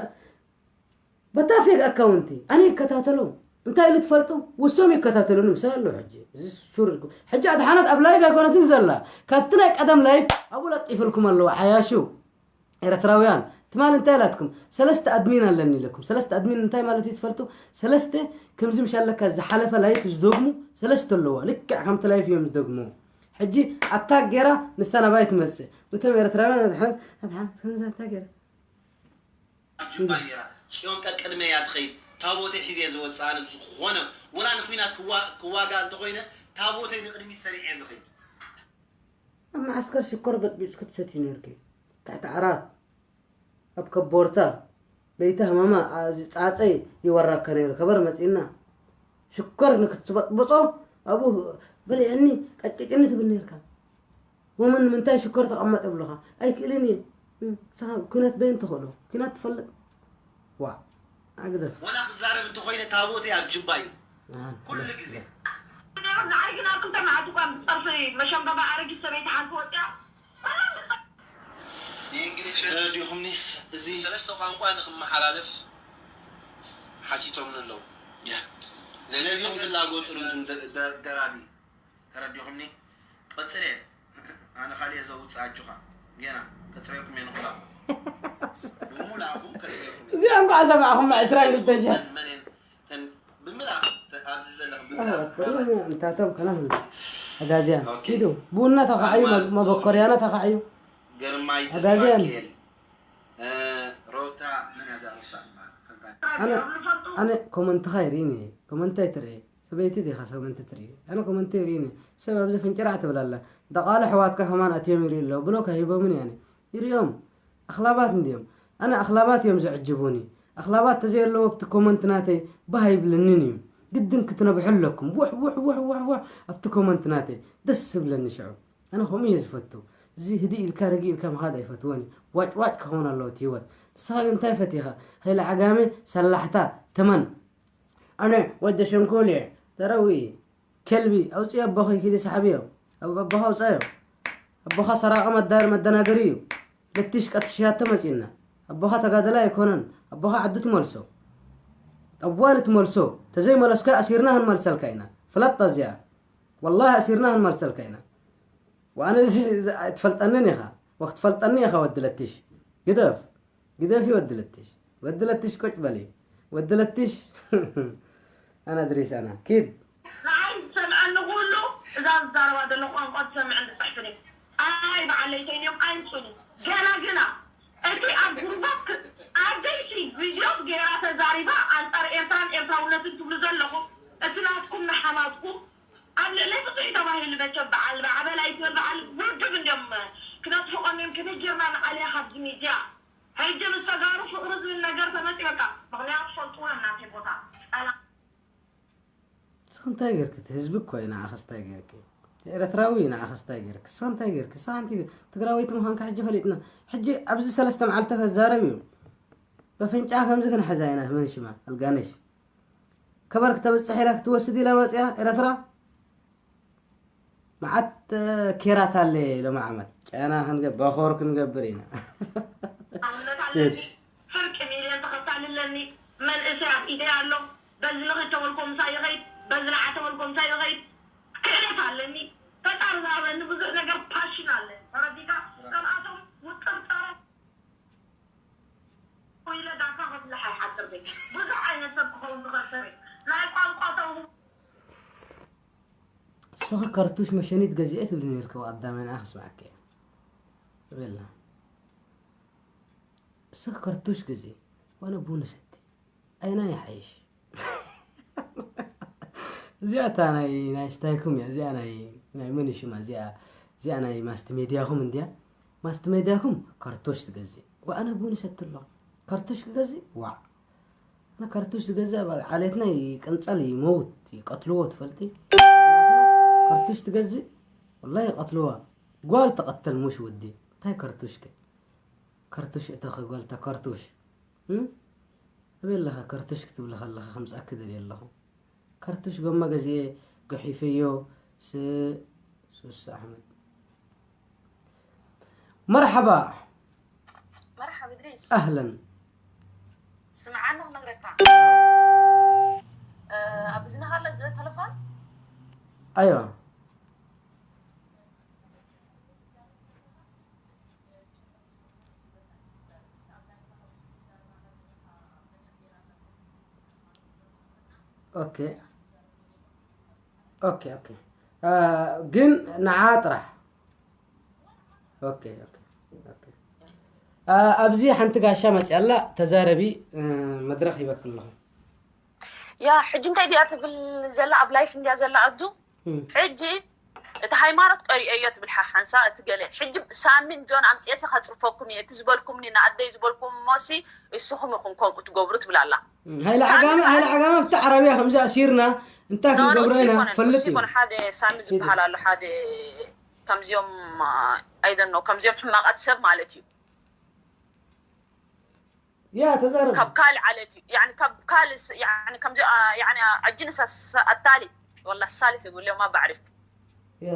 በታ ፌክ ኣካውንቲ ኣነ ይከታተሎ። እንታይ ኢሉ ትፈልጡ? ውሶም ይከታተሉኒ ምሳይ ኣለዉ ሕጂ። እዚ ሹር ኢልኩም። ሕጂ ኣድሓነት ኣብ ላይፍ ኣይኮነትን ዘላ። ካብቲ ናይ ቀደም ላይፍ ኣብኡ ለጢፍልኩም ኣለዉ ዓያሹ ኤርትራውያን። ትማል እንታይ ኢላትኩም? ሰለስተ ኣድሚን ኣለኒ ኢለኩም። ሰለስተ ኣድሚን እንታይ ማለት እዩ ትፈልጡ? ሰለስተ ከምዚ ምሽ ኣለካ ዝሓለፈ ላይፍ ዝደግሙ ሰለስተ ኣለዋ። ልክዕ ከምቲ ላይፍ እዮም ዝደግሙ። ሕጂ ኣታክ ገይራ ንሳ ናባይ ትመጽእ። በቶም ኤርትራውያን ኣድሓነት፣ ኣድሓነት ከምዚ ኣታክ ገይራ። ኣብ ጅባ ነይራ። ጽዮን ቀቅድመያ ትኸይድ። ታቦተይ ሒዘ ዝወጽእ ኣነ ብዝኾነ ወላ ንኹናት ክዋ-፣ ክዋጋ እንተኾይነ ታቦተይ ንቕድሚት ሰሪዐ ዝኸይድ። ኣብ መዓስከር ሽኮር በጥቢጽ ክትሰትዩ ነርኪ። ትሕቲ ዓራት፣ ኣብ ከቦርታ፣ ለይቲ ሃማማ፣ ኣ-፣ እዚ ጻጸይ ይወራካ ነይሩ። ከበር መጺእና። ሽኮር ንክትበጥብጾ ኣብኡ በሊዕኒ፣ ቀጭቅጭኒ ትብል ነርካ። ወመን ንምንታይ ሽኮር ተቐመጥ እብልኻ? ኣይክእልን እየ። እም፣ ንስኻ ኲናት በየን ትኽእሎ? ኲናት ትፈልጥ? ዋ፣ ኣግደፍ። ወላ ክዛረብ እንተኾይነ ታቦተይ ኣብ ጅባ እዩ። ኣን፣ ኩሉ ግዜ። ንዓይ ግን ኣብ ክልተ መዓልቲ እኳ ምስ ጸርፊ መሸንበባ ኣረጊት ሰበይቲ ሓንቲ ወጽያ። ብእንግሊዝ ተረዲኹምኒ? እዚ ሰለስተ ቋንቋ ንክመሓላለፍ ሓቲቶምኒ ኣለዉ። ያ። ነዚ ነዚኦም ግን ክላገጹ ርንቱም ደ-፣ ደ-፣ ደራቢ። ተረዲኹምኒ? ቀጽለ። ኣነ ካልእ እየ ዘውጽእ ኣጆኻ። ጌና ከጽረኩም እየ ንኹላ። ብሙላኹም ከጽረኩም እየ። እዚኣ እንኳዕ ሰማዕኹም ዕስራን ክልተን ሽሕ። መን፣ መን እየን? ተን-፣ ብምልኣኽ፣ ተ-፣ ኣብዚ ዘለኹም ብምልኣኽ። ኣወት፣ በርናም እንታቶም ከናህሉ። ኣጋዝያን። ኦኬ። ኪዱ። ቡና ተኻዕዩ፣ ኣልማዝ መ-፣ መበኮርያና ተኻዕዩ። ግርማይ ኣጋዝያን። ተስፋኪኤል። እ፣ ሮታ፣ መን እያ እዛ ሮታ ትበሃል? ፈልጣ። ኣነ፣ ኣነ ኮመንትኻ ይርኢኒ እየ። ኮመንት ኣይትርኢ። ሰበይቲ ዲኻ ኮመንት ትርኢ? ኣነ ኮመንት ይርኢኒ። ሰብ ኣብዚ ፍንጭራዕ ትብል ኣላ። ደቓሉ ኣሕዋትካ ከማን ኣትዮም ይርኢ ኣለዉ። ብሎክ ሂቦምን እየ ኣነ። ይርእዮም። ኣኽላባት እንድዮም። ኣነ ኣኽላባት እዮም ዝዕጅቡኒ። ኣኽላባት ተዘየለዎ ኣብቲ ኮመንት ናተይ ባህ ኣይብለንን እዩ። ግድን ክትነብሑ ኣለኩም። ውሕ፣ ውሕ፣ ውሕ፣ ውሕ፣ ውሕ ኣብቲ ኮመንት ናተይ። ደስ ዝብለኒ ሽዑ። ኣነ ከምኡ እየ ዝፈቱ። እዚ ህድእ ኢልካ ርግእ ኢልካ ምኻድ ኣይፈትዎን እየ። ዋጭ ዋጭ ክኸውን ኣለዎ እቲ ህይወት። ንስኻ ግን እንታይ ፈቲኻ? ኸይለ ዓጋመ ሰላሕታ ተመን። ኣነ ወዲ ሸንኮል እየ። ተረዊ ከልቢ ኣውፅእ ኣቦኺ ኪዲ ሰሓብዮ። ኣብ ኣቦኻ ኣውፃዮ። ኣቦኻ ሰራቂ መዳ-፣ መደናገሪ እዩ። ለቲሽ ቀትሽያቶ መፂእና። ኣቦኻ ተጋደላይ ኣይኮነን። ኣቦኻ ዓዱ ትመልሶ። ኣዋል ትመልሶ። ተዘይመለስካ ኣሲርና ክንመልሰልካ ኢና። ፍለጣ እዚኣ። ወላሂ ኣሲርና ክንመልሰልካ ኢና። ወኣነ እዚ፣ እዚ ኣይትፈልጠንን ኢኻ። ወክትፈልጠኒ ኢኻ ወዲ ለቲሽ። ግደፍ። ግደፊ ወዲ ለቲሽ። ወዲ ለቲሽ ቁጭ በሊ። ወደለትሽ ኣና ድሪስ ኣና ኪድ ንዓይ ዝሰምዐኒ ኩሉ እዛ ዝዛረባ ዘሎ ቋንቋ ትሰምዕን ትፅሕፍን እዩ። ኣይ በዓል ለይተይ እዮም ኣይምፁኒ። ገና ግና እቲ ኣብ ጉሩባት ኣደይቲ ቪድዮ ገይራ ተዛሪባ ኣንፃር ኤርትራን ኤርትራውነትን ትብሉ ዘለኹም እቲ ናትኩም ንሓማትኩም ኣብ ልዕሊ ፍትሒ ተባሂሉ መቸም በዓል ማዕበል ኣይትበል በዓል ውድብ እንዲዮም ክነጥፍቆም እዮም ክነጀርና ንዓልያ ካብዚ ሚድያ ሕጂ ምስ ተጋሩ ፍቅሪ ዝብል ነገር ተመፂ በቃ ምክንያቱ ፈልጥዎ እዮም ናተይ ቦታ ፀላ ንስኽ እንታይ ገርክ? እቲ ህዝቢ እኮ እዩ ንዓኸስ እንታይ ገርክ? ኤረትራዊ እዩ ንዓኸስ እንታይ ገርክ? ንስኻ እንታይ ገርክ? ንስኻ ሓንቲ ትግራወይቲ ምዃንካ ሕጂ ፈሊጥና። ሕጂ ኣብዚ ሰለስተ መዓልቲ ከዛረብ እዩ። በፍንጫ ከምዚ ክንሕዛ ኢና መን ሽማ ኣልጋነሽ። ከበር ክተብጽሕ ኢላ ክትወስድ ኢላ መጽያ ኤረትራ። መዓት ኬራት ኣለ ሎሚ ዓመት ጨና ክንገ በኾር ክንገብር ኢና። ኣውነት ኣለኒ ፍርቂ ሚልዮን ተኸታሊ ኣለኒ መንእሰይ ኣብ ኢደይ ኣሎ በዚ ንኽድ ተበልኮ ምሳይ ይኸይድ በዚ ንዓ ተበልኮ ምሳይ ይኸይድ ክእለት ኣለኒ ፈጣሪ ዝሃበኒ ብዙሕ ነገር ፓሽን ኣለ ተረዲካ ከምኣቶም ውጥርጠረ ኢለ ዳታ ከፍልሕ ኣይሓስብን ብዙሕ ዓይነት ሰብ ክኸውን ዝኸሰብ ናይ ቋንቋ ተው ንስኺ ከርቱሽ መሸኒት ገዚኤ ትብሊ ነርኪ ብቐዳማይ ንዓ ክስምዓኪ እየ ትብል ኣላ። ንስኺ ከርቱሽ ግዜ ዋነ ቡን ሰቲ ኣይና ይሓይሽ። እዚኣ እታ ናይ ናይ ስታይኩም እያ። እዚኣ ናይ ናይ መን ሽማ እዚኣ እዚኣ ናይ ማስት ሜድያኹም እንድያ። ማስት ሜድያኩም ከርቱሽ ትገዝእ። ዋነ ቡን ሰቲ ኣሎ ከርቱሽ ክገዝእ ዋዕ ኣነ ካርቱሽ ዝገዝእ ኣብ ዓሌትና ይቅንጸል ይመውት ይቀትልዎ ትፈልጢ ካርቱሽ ትገዝእ ወላ ይቀትልዋ ጓል ተቀተል ሙሽ ወዲ እንታይ ካርቱሽ ከ ካርቱሽ እተኸ ጓል ተካርቱሽ ኣበይ ኣለኻ ካርቱሽ ክትብሊ ከለኻ ከምጻኪ ደልየ ኣለኹ ካርቱሽ ጎማ ገዚኤ ገሒፈዮ ስ ሱስ ኣሕመድ መርሓባ መርሓብ እድሪስ ኣህለን ስምዓኒ ክነግረካ ኣብ ዝነሃለ ዝለ ተለፎን ኣይዋ ኦኬ ኦኬ ኦኬ ግን ንዓ ጥራሕ ኦኬ ኦኬ ኦኬ ኣብዚ ሓንቲ ጋሻ መፅያ ኣላ ተዛረቢ መድረክ ሂበክ ኣለኹ ያ ሕጂ እንታይ ድያ ትብል ዘላ ኣብ ላይፍ እንድያ ዘላ ኣዱ ሕጂ እቲ ሃይማኖት ቀሪኦ እዮ ትብል ሓሓንሳ እቲ ገለ ሕጂ ሳሚን ጆን ኣምፅኤሰ ከፅርፈኩም እየ እቲ ዝበልኩምኒ ንኣደይ ዝበልኩም ሞሲ እስኹም ኢኹም ከምኡ ትገብሩ ትብል ኣላ ሃይለ ዓጋመ ሃይለ ዓጋመ ኣብቲ ዓረብያ ከምዚ ኣሲርና እንታይ ክንገብሮ ኢና ፈልጥ እዩ ሓደ ሳሚ ዝበሃል ኣሎ ሓደ ከምዚኦም ኣይደኖ ከምዚኦም ሕማቃት ሰብ ማለት እዩ ያ ተዛረብ ካብ ካልእ ዓለት እዩ ያኒ ካብ ካልእ ስ- ያኒ ከምዚ አ- ያኒ ኣጅንስ ኣስ- ኣታሊ ወላ ሳልስ ይብልዮም ኣብ ባዕሪፍ ያ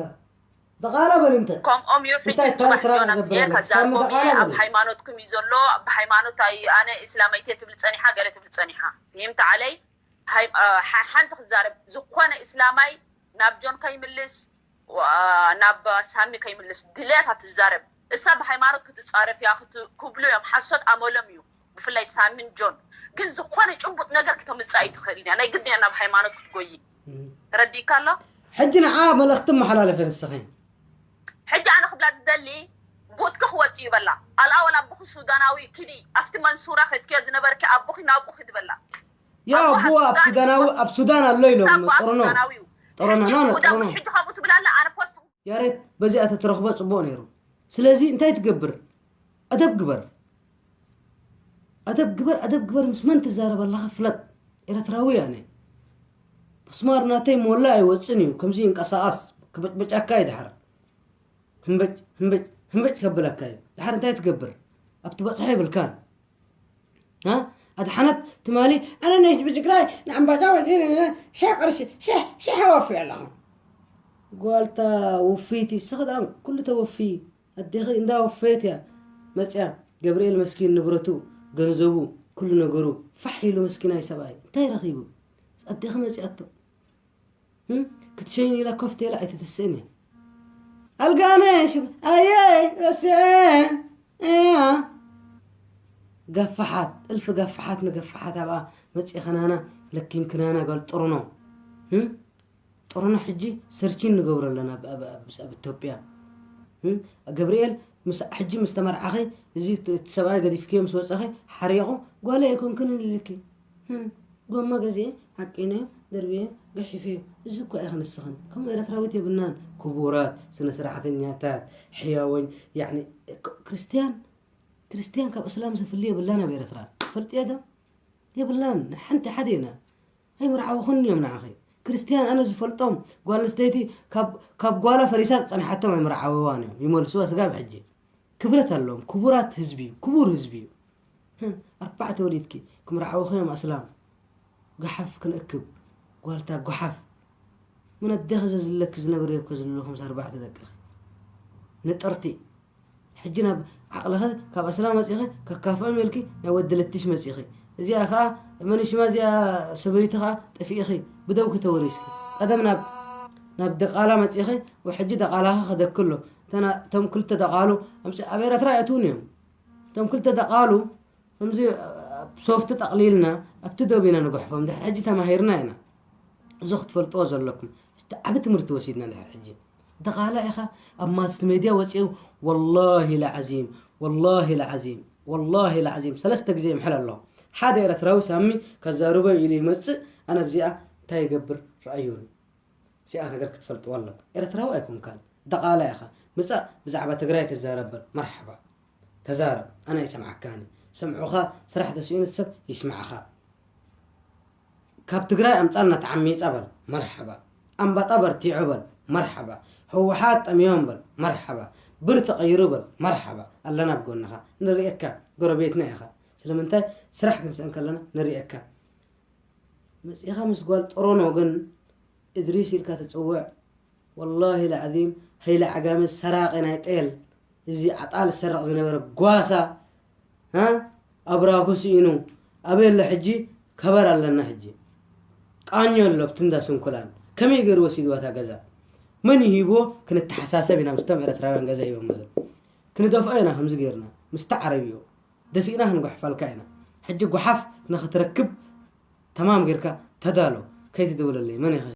ተቓላ በል እንተ ከምኦም እዩ ሕጂ እንታይ ጽባሕ ታሪክ ራእይ ዮናም ዘብር ጽየ ኣለካ? ከዛርቦም ሳሚ ተቓላ እየ ኣብ በል። ሃይማኖትኩም እዩ ዘሎ ኣብ ሃይማኖት ኣይ ኣነ እስላመይቲ እየ ትብል ጸኒሓ ገለ ትብል ጸኒሓ ይምቲ ዓለይ ሃይ- አ፣ ሓ- ሓንቲ ክዛረብ ዝኾነ እስላማይ ናብ ጆን ከይምልስ ዋ- ናብ ሳሚ ከይምልስ ድልያታ ትዛረብ እሳ ብሃይማኖት ክትፃረፍ እያ ክት- ክብሉ እዮም ሓሶት ኣመሎም እዩ ብፍላይ ሳሚን ጆን ግን ዝኾነ ጭቡጥ ነገር ክተምፅእ ኣይትኽእል እያ ናይ ግድያ ናብ ሃይማኖት ክትጎይ ተረዲእካ ኣሎ ሕጂ ንዓ መልእኽቲ መሓላለፈ ንስኺ ሕጂ ኣነ ክብላ ዝደሊ ቦትኪ ክወፅእ ይበላ ኣልኣ ወላ ኣቦኺ ሱዳናዊ ኪዲ ኣብቲ መንሱራ ከድክዮ ዝነበርኪ ኣቦኺ ናብኡ ክድበላ ያ ኣቦ ኣብ ሱዳናዊ ኣብ ሱዳን ኣሎ ኢሎም ጥሩኖ ጥሩኖ ኖ ጥሩኖ ሕጂ ከምኡ ትብላ ኣላ ኣነ ፖስት ያሬት በዚኣ ተትረኽቦ ጽቡቕ ነይሩ ስለዚ እንታይ ትገብር ኣደብ ግበር ኣደብ ግበር ኣደብ ግበር ምስ መን ትዛረብ ኣለኻ ፍለጥ ኤርትራዊ ኣነ መስማር ናተይ ሞላ ኣይወፅን እዩ ከምዚ ይንቀሳቐስ ክበጭበጫካ እዩ ድሓር ህምበጭ ህምበጭ ህምበጭ ከብለካ እዩ ድሓር እንታይ ትገብር ኣብቲ በፅሖ ይብልካን ኣድሓነት ትማሊ ኣነ ናይ ህዝቢ ትግራይ ንኣምባታ ወፂ ሽሕ ቅርሺ ሽሕ ሽሕ ወፊ ኣለኹ ጓልታ ውፍይቲ ስኽዳም ኩሉ ተወፊ ኣዴኺ እንዳ ወፈየት እያ መፅያ ገብርኤል መስኪን ንብረቱ ገንዘቡ ኩሉ ነገሩ ፋሕ ኢሉ መስኪናይ ሰብኣይ እንታይ ረኺቡ ኣዴኺ መፅያቶ ክትሸይን ኢላ ኮፍ ተይላ ኣይትትስእን እያ ኣልጋነሽ ኣየይ ረስዐ ገፋሓት፣ እልፊ ገፋሓት ንገፋሓት ኣብኣ መጺእኽናና፣ ለኪምክናና ጓል ጥሩኖ። እም? ጥሩኖ ሕጂ ሰርቺን ንገብሮ ኣለና ኣብ፣ ኣብ፣ ኣብ፣ ኣብ ኢትዮጵያ። እም? ገብርኤል፣ ምስ፣ ሕጂ ምስ ተመርዓኺ፣ እዚ ት-፣ እቲ ሰብኣይ ገዲፍክዮ ምስ ወጸኺ፣ ሓሪቑ፣ ጓለይ ኣይኮንክንን ኢልኪ። እም? ጎማ ገዚኤ፣ ሓቂነ፣ ደርብየ፣ ገሒፈዮ። እዚ እኮ ኢኺ ንስኽን። ከምኡ ኤርትራዊት የብልናን። ክቡራት፣ ስነ ስርዓተኛታት፣ ሕያወኝ፣ ያዕኒ፣ ክ-፣ ክርስትያን፣ ክርስትያን ካብ እስላም ዝፍሊ የብላን ኣብ ኤርትራ። ትፈልጥዮ ዶ? የብላን። ሓንቲ ሓደ ኢና። ኣይምርዓውኹን እዮም ንዓኺ። ክርስትያን ኣነ ዝፈልጦም ጓል ኣንስተይቲ ካብ፣ ካብ ጓላ ፈሪሳ ዝጸንሓቶም ኣይምርዓውዋን እዮም። ይመልስዋ ስጋብ ሕጂ። ክብረት ኣለዎም። ክቡራት ህዝቢ እዩ። ክቡር ህዝቢ እዩ። ህም፣ ኣርባዕተ ወሊድኪ ክምርዓውኺ እዮም ኣስላም። ጓሓፍ ክንእክብ። ጓልታ ጓሓፍ። ምን ኣደኺ ዘዝለኪ ዝነብር እኮ ዘለኹም ኣርባዕተ ደቅኺ። ንጥርቲ። ሕጂ ናብ ዓቕልኺ ካብ ኣስላም መጺኺ ከካፍኦም ኢልኪ ናብ ወዲ ለቲሽ መጺኺ። እዚኣ ኸኣ መን ሽማ እዚኣ ሰበይቲ ኸኣ ጠፊእኺ ብደውኪ ተወሪስኪ። ቀደም ናብ፣ ናብ ደቓላ መጺኺ ወሕጂ ደቓላኺ ከደክሎ። እተና፣ እቶም ክልተ ደቓሉ ኣምጺ-፣ ኣብ ኤረትራ የእትዉን እዮም። እቶም ክልተ ደቓሉ ከምዚ ሶፍቲ ጠቕሊልና ኣብቲ ዶብ ኢና ንጉሕፎም። ድሕሪ ሕጂ ተማሂርና ኢና። እዚ ክትፈልጥዎ ዘለኩም። እቲ ዓቢ ትምህርቲ ወሲድና ድሕሪ ሕጂ። ደቓላ ኢኻ ኣብ ማስ ሜድያ ወጺኡ ወላሂ ለዓዚም፣ ወላሂ ለዓዚም፣ ወላሂ ለዓዚም ሰለስተ ግዜ ይምሕል ኣለኹ። ሓደ ኤረትራዊ ሳሚ ከዛርቦ ኢሉ ይመጽእ፣ ኣነ ኣብዚኣ እንታይ ይገብር ረኣዩኒ። እዚኣ ነገር ክትፈልጥዋ ኣለኩም። ኤረትራዊ ኣይኮንካን፣ ደቓላ ኢኻ። ምጻእ ብዛዕባ ትግራይ ክዛረብ በል፣ መርሓባ። ተዛረብ፣ ኣነ ይሰምዓካኒ። ሰምዑኻ ስራሕ ተስኢኑ ሰብ ይስማዕኻ። ካብ ትግራይ ኣምጻልና ተዓሚጻ በል፣ መርሓባ። ኣምባጣ በርቲዑ በል፣ መርሓባ። ህወሓት ጠምዮም በል፣ መርሓባ። ብር ተቐይሩ በል፣ መርሓባ። ኣለና ኣብ ጎንኻ፣ ንርእየካ፣ ጎረቤትና ኢኻ። ስለምንታይ ስራሕ ክንስእን ከለና ንርእየካ። መጺኻ ምስ ጓል ጥሮኖ ግን እድሪስ ኢልካ ትጽውዕ። ወላሂ ለዓዚም ሃይለ ዓጋመ ሰራቂ ናይ ጤል፣ እዚ ዓጣል ዝሰርቕ ዝነበረ ጓሳ፣ ሃ? ኣብራኹ ስኢኑ ኣበይ ኣሎ ሕጂ? ከበር ኣለና ሕጂ። ቃኞ ኣሎ ኣብቲ እንዳ ስንኩላን። ከመይ ገይሩ ወሲድዋ እታ ገዛ? መን ይሂብዎ? ክንተሓሳሰብ ኢና ምስቶም ኤርትራውያን ገዛ ሂቦሞ ዘሎ። ክንደፍኦ ኢና ከምዚ ገይርና። ምስቲ ዓረብዮ ደፊእና ክንጉሕፈልካ ኢና። ሕጂ ጓሓፍ ንኽትረክብ ተማም ጌርካ ተዳሎ። ከይትድውለለይ። መን ኢኻ?